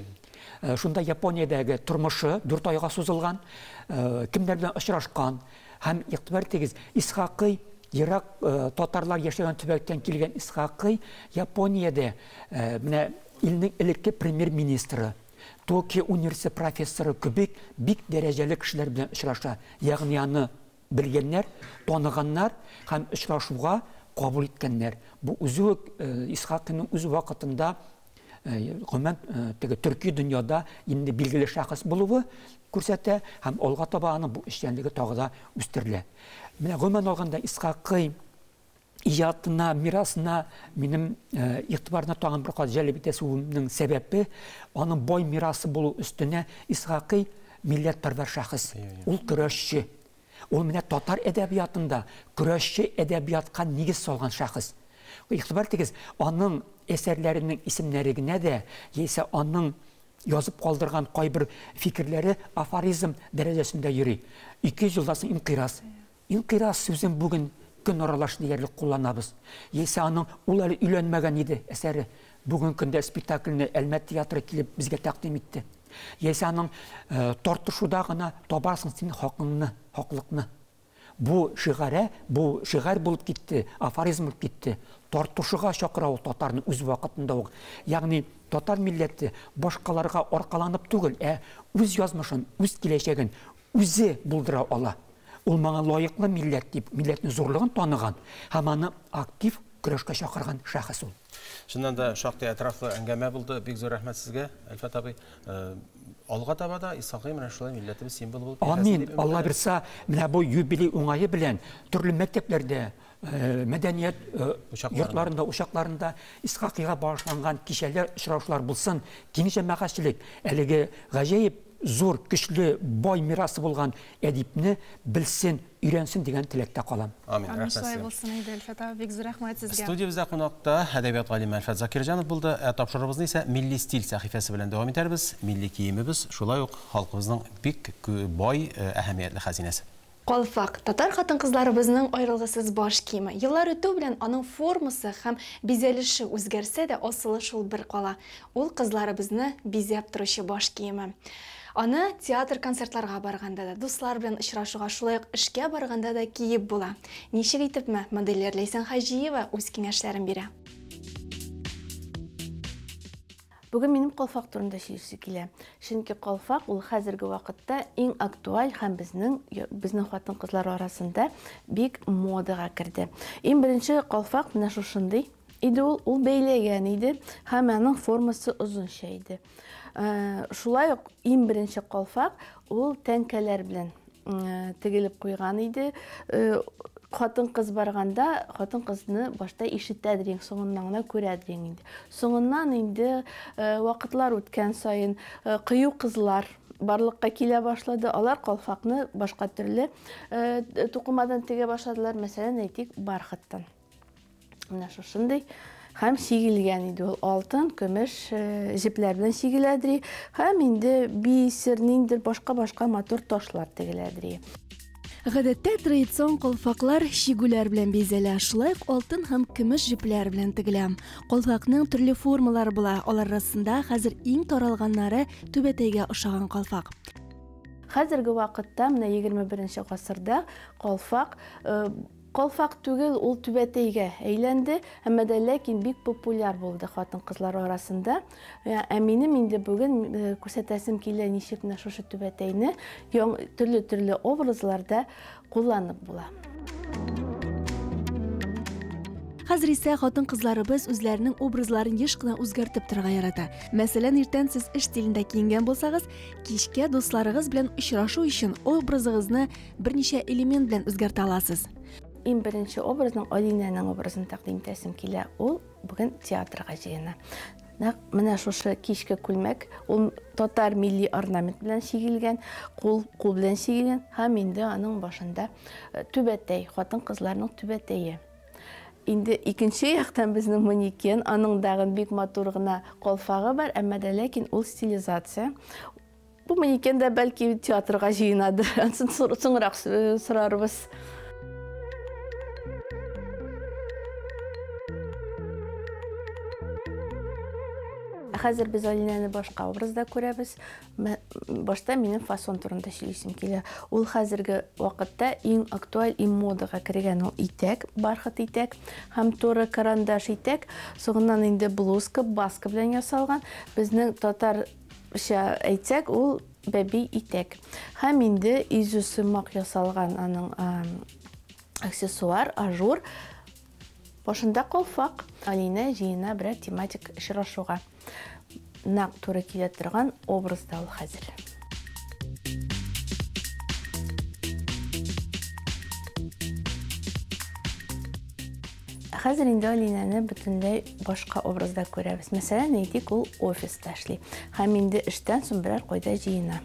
Шунда Япониядәге тормышы 4 айга сузылган, кемнәр белән очрашкан. Һәм игътибар итегез, Исхакый ерак татарлар яшәгән төбәктән килгән Исхакый Япониядә менә илнең элекке премьер-министры, Токио университеты профессоры кебек бик дәрәҗәле кешеләр белән очраша. Ягъни аны белгәннәр, таныганнар һәм очрашуга кабул иткәннәр. Бу үзе үк Исхакыйның үз вакытында гомумән теге төрки дөньяда инде билгеле шәхес булуы күрсәтә һәм алга таба аның бу эшчәнлеге тагы да үстерелә. Менә гомумән алганда Исхакый иҗатына, мирасына минем игътибарны тагын бер кат җәлеп итәсемнең сәбәпе, аның бай мирасы булу өстенә Исхакый милләтпәрвәр шәхес, ул көрәшче. Ул менә татар әдәбиятында көрәшче әдәбиятка нигез салган шәхес. Игътибар итегез, аның әсәрләренең исемнәре генә дә, яисә аның язып калдырган кайбер фикерләре афоризм дәрәҗәсендә йөри. 200 елдан соң инкыйраз. Инкыйраз сүзен бүген көн аралаш диярлек кулланабыз. Яисә аның Ул әле өйләнмәгән иде әсәре. Бүгенге көндә спектакльне Әлмәт театры килеп безгә тәкъдим итте. Яисә аның Тартышуда гына табарсың син хакыңны, хаклыкны. Бу шигарә, бу шигарь булып китте, афоризм булып китте. Тартышуга чакыра ул татарны үз вакытында ук. Ягъни татар милләте башкаларга аркаланып түгел, ә үз язмышын, үз киләчәген үзе булдыра ала. Ул моңа лаеклы милләт дип, милләтнең зурлыгын таныган һәм аны актив көрәшкә чакырган шәхес ул. Чыннан да шактый әтрафлы әңгәмә булды. Бик зур рәхмәт сезгә, Әлфәт абый. Алга таба да Исхакый менә шулай милләтебез символы булып яшәсен Амин. дип Алла өметләнәбез. бирса, менә бу юбилей уңае белән төрле мәктәпләрдә, мәдәният йортларында, учакларында Исхакыйга багышланган кичәләр, очрашулар булсын. Киң җәмәгатьчелек әлеге гаҗәеп зур, көчле, бай мирасы булган әдипне белсен, өйрәнсен дигән теләктә калам. Амин. Амин, Рәхмәт шулай сезгә. булсын иде, Әлфәт абый, бик зур рәхмәт сезгә. Студиябездә кунакта әдәбият галиме Әлфәт Закирҗанов булды. Ә тапшыруыбызны исә милли стиль сәхифәсе белән дәвам итәрбез. Милли киемебез шулай ук халкыбызның бик бай, әһәмиятле хәзинәсе. Калфак, татар хатын-кызларыбызның аерылгысыз баш киеме. Еллар үтү белән аның формасы һәм бизәлеше үзгәрсә дә, асылы шул бер кала. Ул кызларыбызны бизәп торучы баш киеме. Аны театр-концертларга барганда да, дуслар белән очрашуга, шулай ук эшкә барганда да киеп була. Ничек итепме? Модельер Ләйсән Хаҗиева үз киңәшләрен бирә. Бүген минем калфак турында сөйлисе килә. Чөнки калфак ул хәзерге вакытта иң актуаль һәм безнең безнең хатын-кызлар арасында бик модага керде. Иң беренче калфак менә шушындый иде ул, ул бәйләгән иде һәм аның формасы озынча иде. Шулай ук иң беренче калфак ул тәңкәләр белән тегелеп куйган иде. Хатын-кыз барганда, хатын-кызны башта ишетәдер инде, соңыннан гына күрәдер инде. Соңыннан инде вакытлар үткән саен кыю кызлар барлыкка килә башлады. Алар калфакны башка төрле тукымадан тегә башладылар. Мәсәлән, әйтик, бархаттан. Менә шушындый һәм чигелгән иде ул алтын, көмеш җепләр белән чигеләдер. Һәм инде бисер, ниндер башка-башка матур ташлар тегеләдер. Гадәттә традицион калфаклар чигүләр белән бизәлә, шулай ук алтын һәм көмеш җепләр белән тегелә. Калфакның төрле формалары була, алар арасында хәзер иң таралганнары түбәтәйгә ошаган калфак. Хәзерге вакытта, менә 21 гасырда калфак калфак түгел, ул түбәтәйгә әйләнде, әмма дә ләкин бик популяр булды хатын-кызлар арасында. Ә минем инде бүген күрсәтәсем килә, ничек менә шушы түбәтәйне төрле-төрле образларда кулланып була. Хәзер исә хатын-кызларыбыз үзләренең образларын еш кына үзгәртеп торырга ярата. Мәсәлән, иртән сез эш стилендә киенгән булсагыз, кичкә дусларыгыз белән очрашу өчен образыгызны берничә элемент белән үзгәртә аласыз. Иң беренче образның Алинәнең образын тәкъдим итәсем килә. Ул бүген театрга җыена. Нәкъ менә шушы кичке күлмәк, ул татар милли орнамент белән чигелгән, кул кул белән чигелгән һәм инде аның башында түбәтәй, хатын-кызларның түбәтәе. Инде икенче яктан безнең манекен, аның дагын бик матур гына калфагы бар, әмма дә ләкин ул стилизация. Бу манекен дә бәлки театрга җыенадыр, ансын соңрак сорарбыз. Хәзер без Алинәне башка образда күрәбез. Башта минем фасон турында сөйлисем килә. Ул хәзерге вакытта иң актуаль, иң модага кергән ул итәк, бархат итәк һәм туры карандаш итәк. Соңыннан инде блузка, баска белән ясалган. Безнең татарча әйтсәк, ул бәби итәк. Һәм инде изү сымак ясалган аның аксессуар, ажур. Башында калфак. Алинә җыена берәр тематик очрашуга. Нәкъ туры килә торган образда ул хәзер. Хәзер инде Алинәне бөтенләй башка образда күрәбез. Мәсәлән, әйтик, ул офиста эшли һәм инде эштән соң берәр кайда җыена.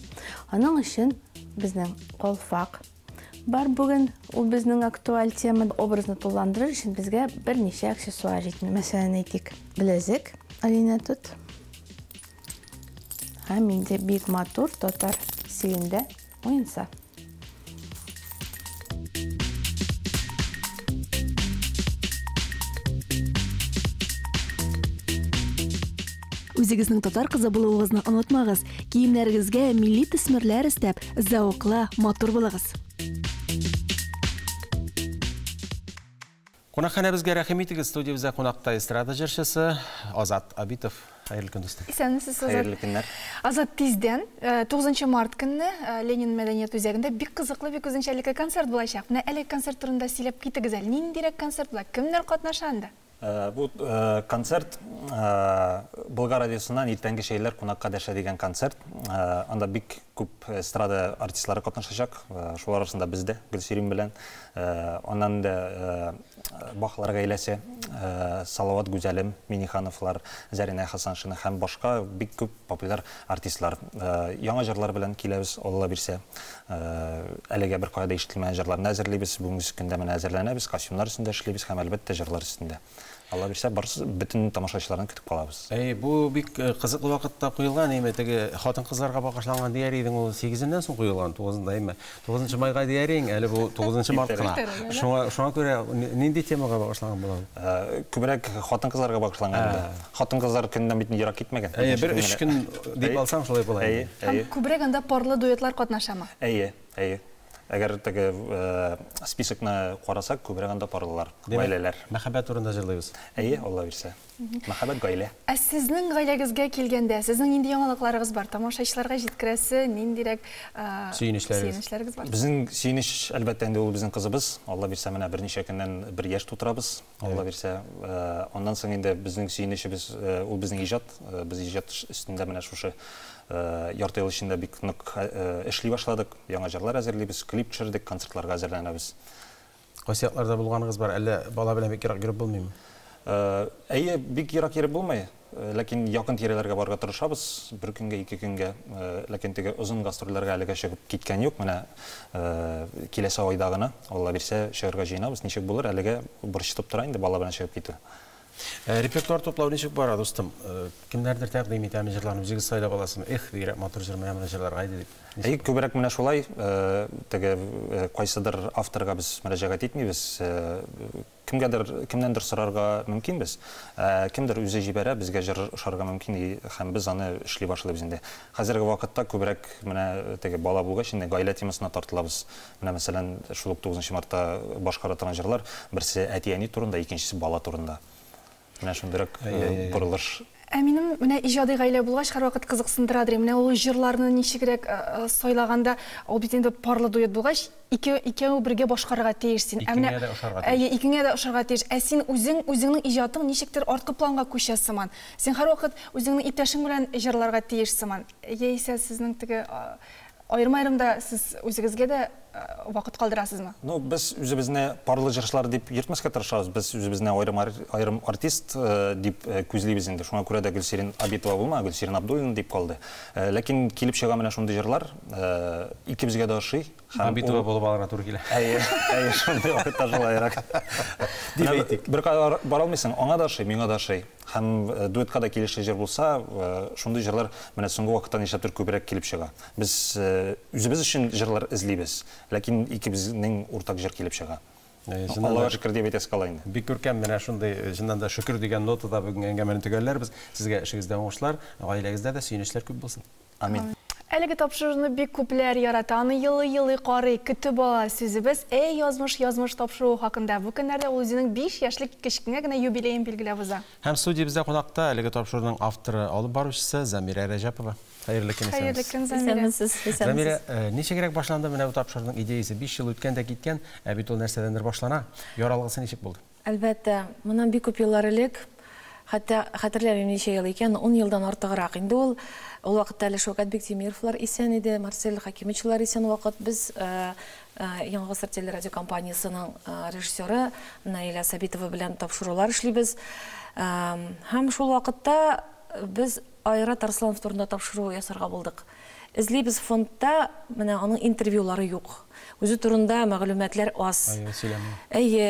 Аның өчен безнең калфак бар бүген, ул безнең актуаль тема. Образны тулыландырыр өчен безгә берничә аксессуар җитми. Мәсәлән, әйтик, беләзек, Алинә тот. Һәм инде бик матур татар стилендә муенса. Үзегезнең татар кызы булуыгызны онытмагыз. Киемнәрегезгә милли төсмерләр өстәп, зәвыклы, матур булыгыз. Кунакханәбезгә рәхим итегез. Студиябездә кунакта эстрада җырчысы Азат Абитов. Хәерле көн, дустым. Исәнмесез, Азат. Хәерле көннәр. Азат, тиздән 9 март көнне Ленин мәдәният үзәгендә бик кызыклы, бик үзенчәлекле концерт булачак. Менә әлеге концерт турында сөйләп китегез әле. Ниндирәк концерт була? Кемнәр катнаша анда? Бу концерт Болгар радиосыннан иртәнге чәйләр кунакка дәшә дигән концерт. Анда бик күп эстрада артистлары катнашачак. Шулар арасында без дә Гөлсирин белән. Аннан да Бахлар гаиләсе, Салават Гүзәлем, Минихановлар, Зәринә Хасаншина һәм башка бик күп популяр артистлар. Яңа җырлар белән киләбез, Алла бирсә. Әлегә бер кая да ишетелмәгән җырларны әзерлибез. Бүгенге көндә менә әзерләнәбез, костюмнар өстендә эшлибез һәм әлбәттә җырлар өстендә. Алла бирсә, барысы бөтен тамашачыларны көтеп калабыз. Әй, бу бик кызыклы вакытта куелган, әйме, теге хатын-кызларга багышланган дияр идең, ул 8-ннән соң куелган, 9-нда, әйме. 9 майга дияр идең, әле бу 9 март кына. Шуңа күрә нинди темага багышланган була ул? Күбрәк хатын-кызларга багышланган инде. Хатын-кызлар көненнән бит ерак китмәгән. Әйе, бер өч көн дип алсаң, шулай була. Әйе, әйе. Күбрәк анда парлы дуэтлар катнашамы? Әйе, әйе. Әгәр теге списокны карасак, күбрәк анда парлылар, гаиләләр. Мәхәббәт турында җырлыйбыз. Әйе, Алла бирсә. Мәхәббәт, гаилә. Ә сезнең гаиләгезгә килгәндә, сезнең нинди яңалыкларыгыз бар? Тамашачыларга җиткерәсе ниндирәк сөенечләрегез бар? Безнең сөенеч, әлбәттә, инде ул безнең кызыбыз. Алла бирсә, менә берничә көннән бер яшь тутырабыз. Алла бирсә. Аннан соң инде безнең сөенечебез ул безнең иҗат. Без иҗат өстендә менә шушы ярты ел эчендә бик нык эшли башладык. Яңа җырлар әзерлибез, клип төшердек, концертларга әзерләнәбез. Кайсы якларда булганыгыз бар? Әллә бала белән бик ерак йөреп булмыймы? Әйе, бик ерак йөреп булмый. Ләкин якын тирәләргә барырга тырышабыз, бер көнгә, ике көнгә. Ләкин теге озын гастрольләргә әлегә чыгып киткән юк. Менә киләсе айда гына, Алла бирсә, чыгарга җыенабыз. Ничек булыр, әлегә борчытып тора инде бала белән чыгып китү. Репертуар туплау ничек бара, дустым? Кемнәрдер тәкъдим итәме җырларны, үзегез сайлап аласызмы? Эх, бигрәк матур җыр, менә моны җырларга иде дип. Әйе, күбрәк менә шулай, теге кайсыдыр авторга без мөрәҗәгать итмибез. Кемгәдер, кемнәндер сорарга мөмкинбез. Кемдер үзе җибәрә, безгә җыр ошарга мөмкин һәм без аны эшли башлыйбыз инде. Хәзерге вакытта күбрәк менә теге бала булгач инде гаилә темасына тартылабыз. Менә мәсәлән, шул ук 9 мартта башкара торган җырлар, берсе әти-әни турында, икенчесе бала турында. Менә шундыйрак борылыш. Ә минем менә иҗади гаилә булгач, һәрвакыт кызыксындырадыр. Менә ул җырларны ничегрәк сайлаганда, ул бит инде парлы дуэт булгач, ике икәү бергә башкарырга тиеш син. Ә менә Икеңә дә ошарга тиеш. Әйе, икеңә дә ошарга тиеш. Ә син үзең, үзеңнең иҗатың ничектер арткы планга күчә сыман. Син һәрвакыт үзеңнең иптәшең белән җырларга тиеш сыман. Яисә сезнең теге Аерым-аерым да сез үзегезгә дә вакыт калдырасызмы? Ну, без үзебезне парлы җырчылар дип йөртмәскә тырышабыз. Без үзебезне аерым аерым артист дип күзлибез инде. Шуңа күрә дә Гөлсирин Абитова булмады, Гөлсирин Абдуллина дип калды. Ләкин килеп чыга менә шундый җырлар, икебезгә дә ошый. Һәм Абитова булып алырга туры килә. Әйе, әйе, шундый вакытта шулайрак. Дип әйтик. Беркая бара алмыйсың, аңа да ошый, миңа да ошый. Һәм дуэтка да килешле җыр булса, шундый җырлар менә соңгы вакытта нишләптер күбрәк килеп чыга. Без үзебез өчен җырлар эзлибез, ләкин икебезнең уртак җыр килеп чыга. Аллага шөкер дип әйтәсе кала инде. Бик күркәм, менә шундый, чыннан да шөкер дигән нотада бүгенге әңгәмәне төгәлләрбез. Сезгә эшегездә уңышлар, гаиләгездә дә сөенечләр күп булсын. Амин. Әлеге тапшыруны бик күпләр ярата, аны елый-елый карый, көтеп ала. Сүзебез Әй, язмыш, язмыш тапшыруы хакында. Бу көннәрдә ул үзенең 5 яшьлек кечкенә генә юбилеен билгеләп уза. Һәм студиябездә кунакта әлеге тапшыруның авторы, алып баручысы Замирә Рәҗәпова. Хәерле көн, исәнмесез. Хәерле көн, Замирә. Исәнмесез, исәнмесез. Замирә, ничегрәк башланды менә бу тапшыруның идеясе? 5 ел үткән дә киткән, ә бит ул нәрсәдәндер башлана. Яралгысы ничек булды? Әлбәттә, моннан бик күп еллар элек, хәтта хәтерләмим ничә ел икән, ун елдан артыграк инде ул. Ул вакытта әле Шәүкәт Биктимировлар исән иде, Марсель Хәкимовичлар исән вакыт. Без Яңа гасыр телерадиокомпаниясенең режиссеры Наилә Сабитова белән тапшырулар эшлибез. Һәм шул вакытта без Айрат Арсланов турында тапшыру ясарга булдык. Эзлибез фондта, менә аның интервьюлары юк. Үзе турында мәгълүматлар аз. Әйе, сөйләми. Әйе,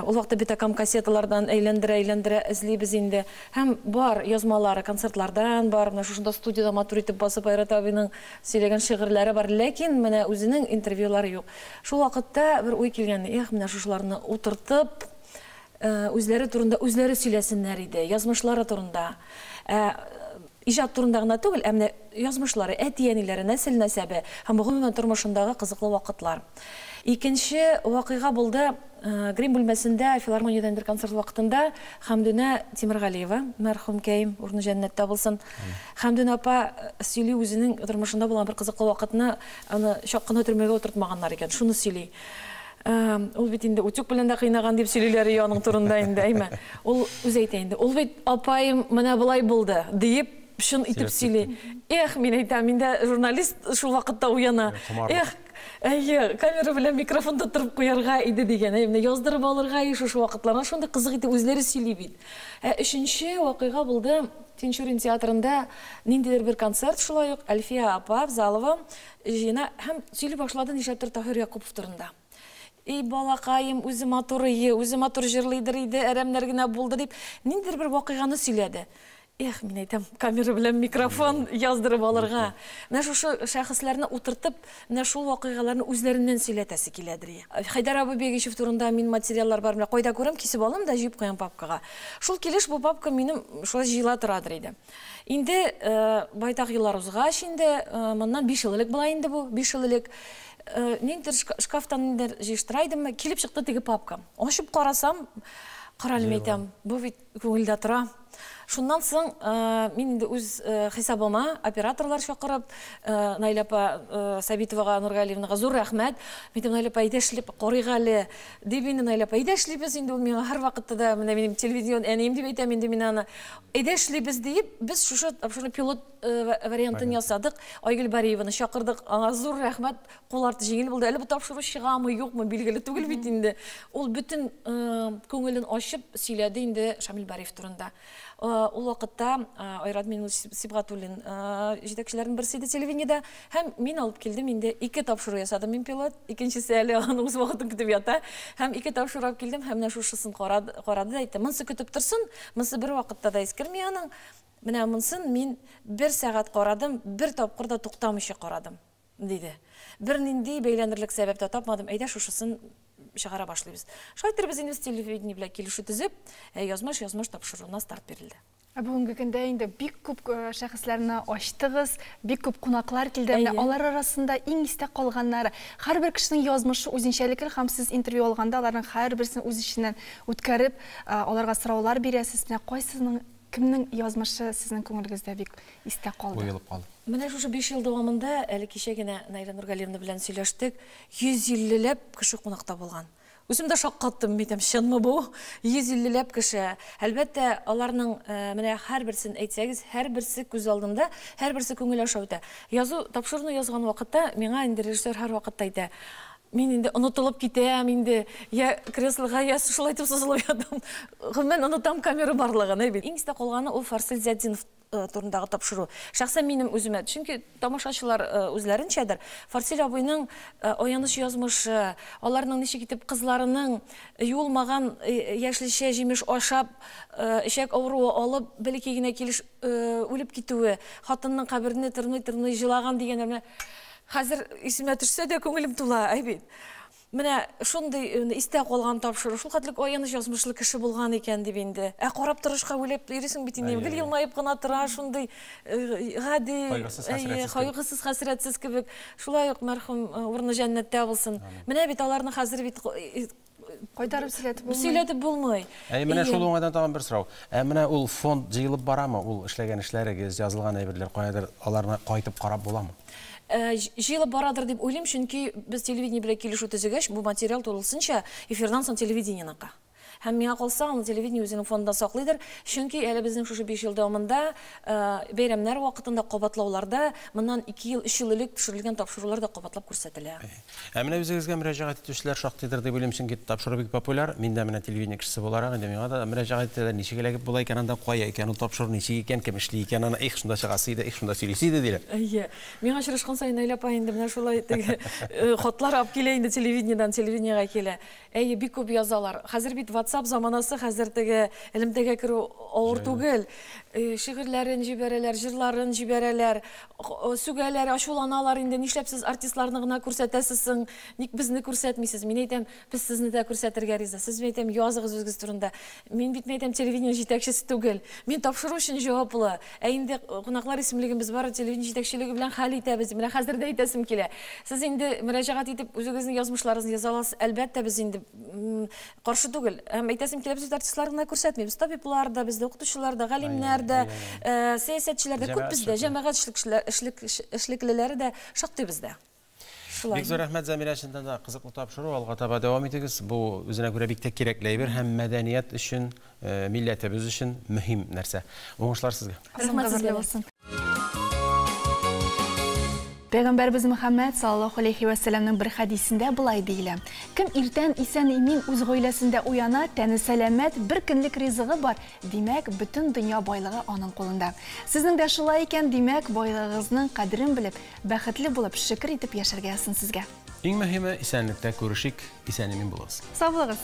ул вакытта битакам кассеталардан әйләндерә-әйләндерә эзлибез инде. Һәм бар язмалары, концертлардан бар, менә шушында студиядә матур итеп басып Айрат абыйның сөйләгән шигырьләре бар. Ләкин менә үзенең интервьюлары юк. Шул вакытта бер уй килгән, эх, менә шушыларны утыртып, үзләре турында үзләре сөйләсеннәр иде, язмышлары турында. Ә иҗат турында гына түгел, ә менә язмышлары, әти-әниләре, нәсел-нәсәбе һәм гомумән тормышындагы кызыклы вакытлар. Икенче вакыйга булды грим бүлмәсендә филармониядән бер концерт вакытында Хәмдүнә Тимергалиева, мәрхүмкәем, урыны җәннәттә булсын. Хәмдүнә апа сөйли үзенең тормышында булган бер кызыклы вакытны, аны чак кына төрмәгә утыртмаганнар икән, шуны сөйли. Ул бит инде утюг белән дә кыйнаган дип сөйлиләр и аның турында инде, әйме. Ул үзе әйтә инде, ул бит апаем менә болай булды, диеп чын итеп сөйли. Эх, мин әйтәм, миндә журналист шул вакытта уяна. Эх, әйе, камера белән микрофон тоттырып куярга иде дигән, әй, менә яздырып алырга и шушы вакытларны шундый кызык итеп үзләре сөйли бит. Ә өченче вакыйга булды Тинчурин театрында ниндидер бер концерт шулай ук Әлфия апа Авзалова җыена һәм сөйли башлады нишләптер Таһир Якупов турында. И балакаем, үзе матур ие, үзе матур җырлыйдыр иде, әрәмнәр генә булды дип, ниндидер бер вакыйганы сөйләде. Эх, мин әйтәм, камера белән микрофон яздырып алырга. Менә шушы шәхесләрне утыртып, менә шул вакыйгаларны үзләреннән сөйләтәсе киләдер. Хәйдәр абый Бегичев турында мин материаллар бар, менә кайда күрәм, кисеп алам да җыеп куям папкага. Шул килеш бу папка минем шулай җыела торадыр иде. Инде байтак еллар узгач инде, моннан 5 ел элек була инде бу, 5 ел элек, ниндидер шкафтан ниндидер җыештыра идемме, килеп чыкты теге папка. Ачып карасам, карале, әйтәм, бу бит күңелдә тора. Шуннан соң мин инде үз хисабыма операторлар чакырып, Наилә апа Сабитовага, Нургалиевнага зур рәхмәт. Мин әйтәм, Наилә апа, әйдә эшләп карыйк әле, дип инде, Наилә апа, әйдә эшлибез инде, ул миңа һәрвакытта да, менә минем телевизион әнием дип әйтәм инде мин аны. Әйдә эшлибез диеп, без шушы тапшыруны пилот вариантын ясадык. Айгөл Бариеваны чакырдык, аңа зур рәхмәт, кул арты җиңел булды. Әле бу тапшыру чыгамы, юкмы, билгеле түгел бит инде. Ул бөтен күңелен ачып сөйләде инде Шамил Бариев турында. Ул вакытта Айрат Минуллович Сибгатуллин җитәкчеләрнең берсе иде телевидениедә. Һәм мин алып килдем инде, ике тапшыру ясадым мин пилот, икенчесе әле аның үз вакытын көтеп ята. Һәм ике тапшыру алып килдем, һәм менә шушысын карады, карады да әйтте, монысы көтеп торсын, монысы бер вакытта да искерми аның. Менә монсын мин бер сәгать карадым, бер тапкыр да туктамыйча карадым, диде. Бернинди бәйләнерлек сәбәп тә тапмадым, әйдә шушысын чыгара башлыйбыз. Шулай итеп без инде телевидение белән килешү төзеп, Язмыш, язмыш тапшыруына старт бирелде. Ә бүгенге көндә инде бик күп шәхесләрне ачтыгыз, бик күп кунаклар килде. Менә алар арасында иң истә калганнары. Һәрбер кешенең язмышы үзенчәлекле һәм сез интервью алганда аларның һәрберсен үз эченнән үткәреп, аларга сораулар бирәсез. Менә кайсының, кемнең язмышы сезнең күңелегездә бик истә калды? Уелып калды. Менә шушы 5 ел дәвамында, әле кичә генә Наилә Нургалиевна белән сөйләштек, 150 ләп кеше кунакта булган. Үзем дә шаккаттым, әйтәм, чынмы бу? 150 ләп кеше. Әлбәттә, аларның менә һәрберсен әйтсәгез, һәрберсе күз алдында, һәрберсе күңел аша үтә. Язу, тапшыруны язган вакытта миңа инде режиссер һәрвакытта әйтә, мин инде онытылып китәм инде, я креслога, я шулай итеп сузылып ятам. Гомумән, онытам камера барлыгын, әй бит. Иң истә калганы ул Фарсель Зиятдинов турындагы тапшыру. Шәхсән минем үземә, чөнки тамашачылар үзләренчәдер. Фарсель абыйның аяныч язмышы, аларның ничек итеп кызларының юылмаган яшелчә җимеш ашап, эчәк авыруы алып, бәләкәй генә килеш үлеп китүе, хатынның каберенә тырный-тырный җылаган дигәннәр. Менә хәзер исемә төшсә дә күңелем тула, әй бит. Менә шундый истә калган тапшыру, шул хәтлек аяныч язмышлы кеше булган икән дип инде. Ә карап торышка уйлап йөрисең бит инде, гел елмаеп кына тора, шундый гади, кайгысыз, хәсрәтсез кебек. Шулай ук мәрхүм урыны җәннәттә булсын. Менә бит аларны хәзер бит кайтарып сөйләтеп булмый. Сөйләтеп булмый. Ә менә шул уңайдан тагын бер сорау. Ә менә ул фонд җыелып барамы? Ул эшләгән эшләрегез, язылган әйберләр каядыр аларны кайтып карап буламы? Җыелып барадыр дип уйлыйм, чөнки без телевидение белән килешү төзегәч, бу материал тулысынча эфирдан соң телевидениеныкы. Һәм миңа калса, аны телевидение үзенең фондында саклыйдыр, чөнки әле безнең шушы 5 ел дәвамында бәйрәмнәр вакытында кабатлауларда моннан 2 ел, 3 ел элек төшерелгән тапшырулар да кабатлап күрсәтелә. Ә менә үзегезгә мөрәҗәгать итүчеләр шактыйдыр дип уйлыйм, чөнки тапшыру бик популяр. Мин дә менә телевидение кешесе буларак, инде миңа да мөрәҗәгать итәләр, ничек эләгеп була икән анда, кая икән ул тапшыру, ничек икән, кем эшли икән аны, их, шунда чыгасы иде, их, шунда сөйлисе иде диләр. Әйе. Миңа очрашкан саен Наилә апа инде менә шулай теге хатлар алып килә инде телевидениедән, телевидениегә килә. Әйе, бик күп язалар. Хәзер бит WhatsApp заманасы, хәзер теге элемтәгә керү авыр түгел. Шигырьләрен җибәрәләр, җырларын җибәрәләр, сүгәләр, ачуланалар инде, нишләп сез артистларны гына күрсәтәсез соң, ник безне күрсәтмисез? Мин әйтәм, без сезне дә күрсәтергә риза. Сез, мин әйтәм, языгыз үзегез турында. Мин бит, мин әйтәм, телевидение җитәкчесе түгел. Мин тапшыру өчен җаваплы. Ә инде кунаклар исемлеген без бары телевидение җитәкчелеге белән хәл итәбез. Менә хәзер дә әйтәсем килә. Сез инде мөрәҗәгать итеп үзегезнең язмышларыгызны яза аласыз. Әлбәттә, без инде каршы түгел. Һәм әйтәсем килә, без бит артистлар гына күрсәтмибез. Табиблар да, бездә укытучылар да, галимнәр дә, сәясәтчеләр дә күп бездә, җәмәгать эшлеклеләре дә шактый бездә. Бик зур рәхмәт, Замирә, чыннан да кызыклы тапшыру, алга таба дәвам итегез. Бу үзенә күрә бик тә кирәкле әйбер һәм мәдәният өчен, милләтебез өчен мөһим нәрсә. Уңышлар сезгә. Рәхмәт сезгә булсын. Пәйгамбәрбез Мөхәммәд саллаллаһу алейхи вә сәлламнең бер хәдисендә болай диелә: Кем иртән исән-имин үз гаиләсендә уяна, тәне сәламәт, бер көнлек ризыгы бар, димәк, бөтен дөнья байлыгы аның кулында. Сезнең дә шулай икән, димәк, байлыгыгызның кадерен белеп, бәхетле булып, шөкер итеп яшәргә язсын сезгә. Иң мөһиме, исәнлектә күрешик, исән-имин булыгыз. Сау булыгыз!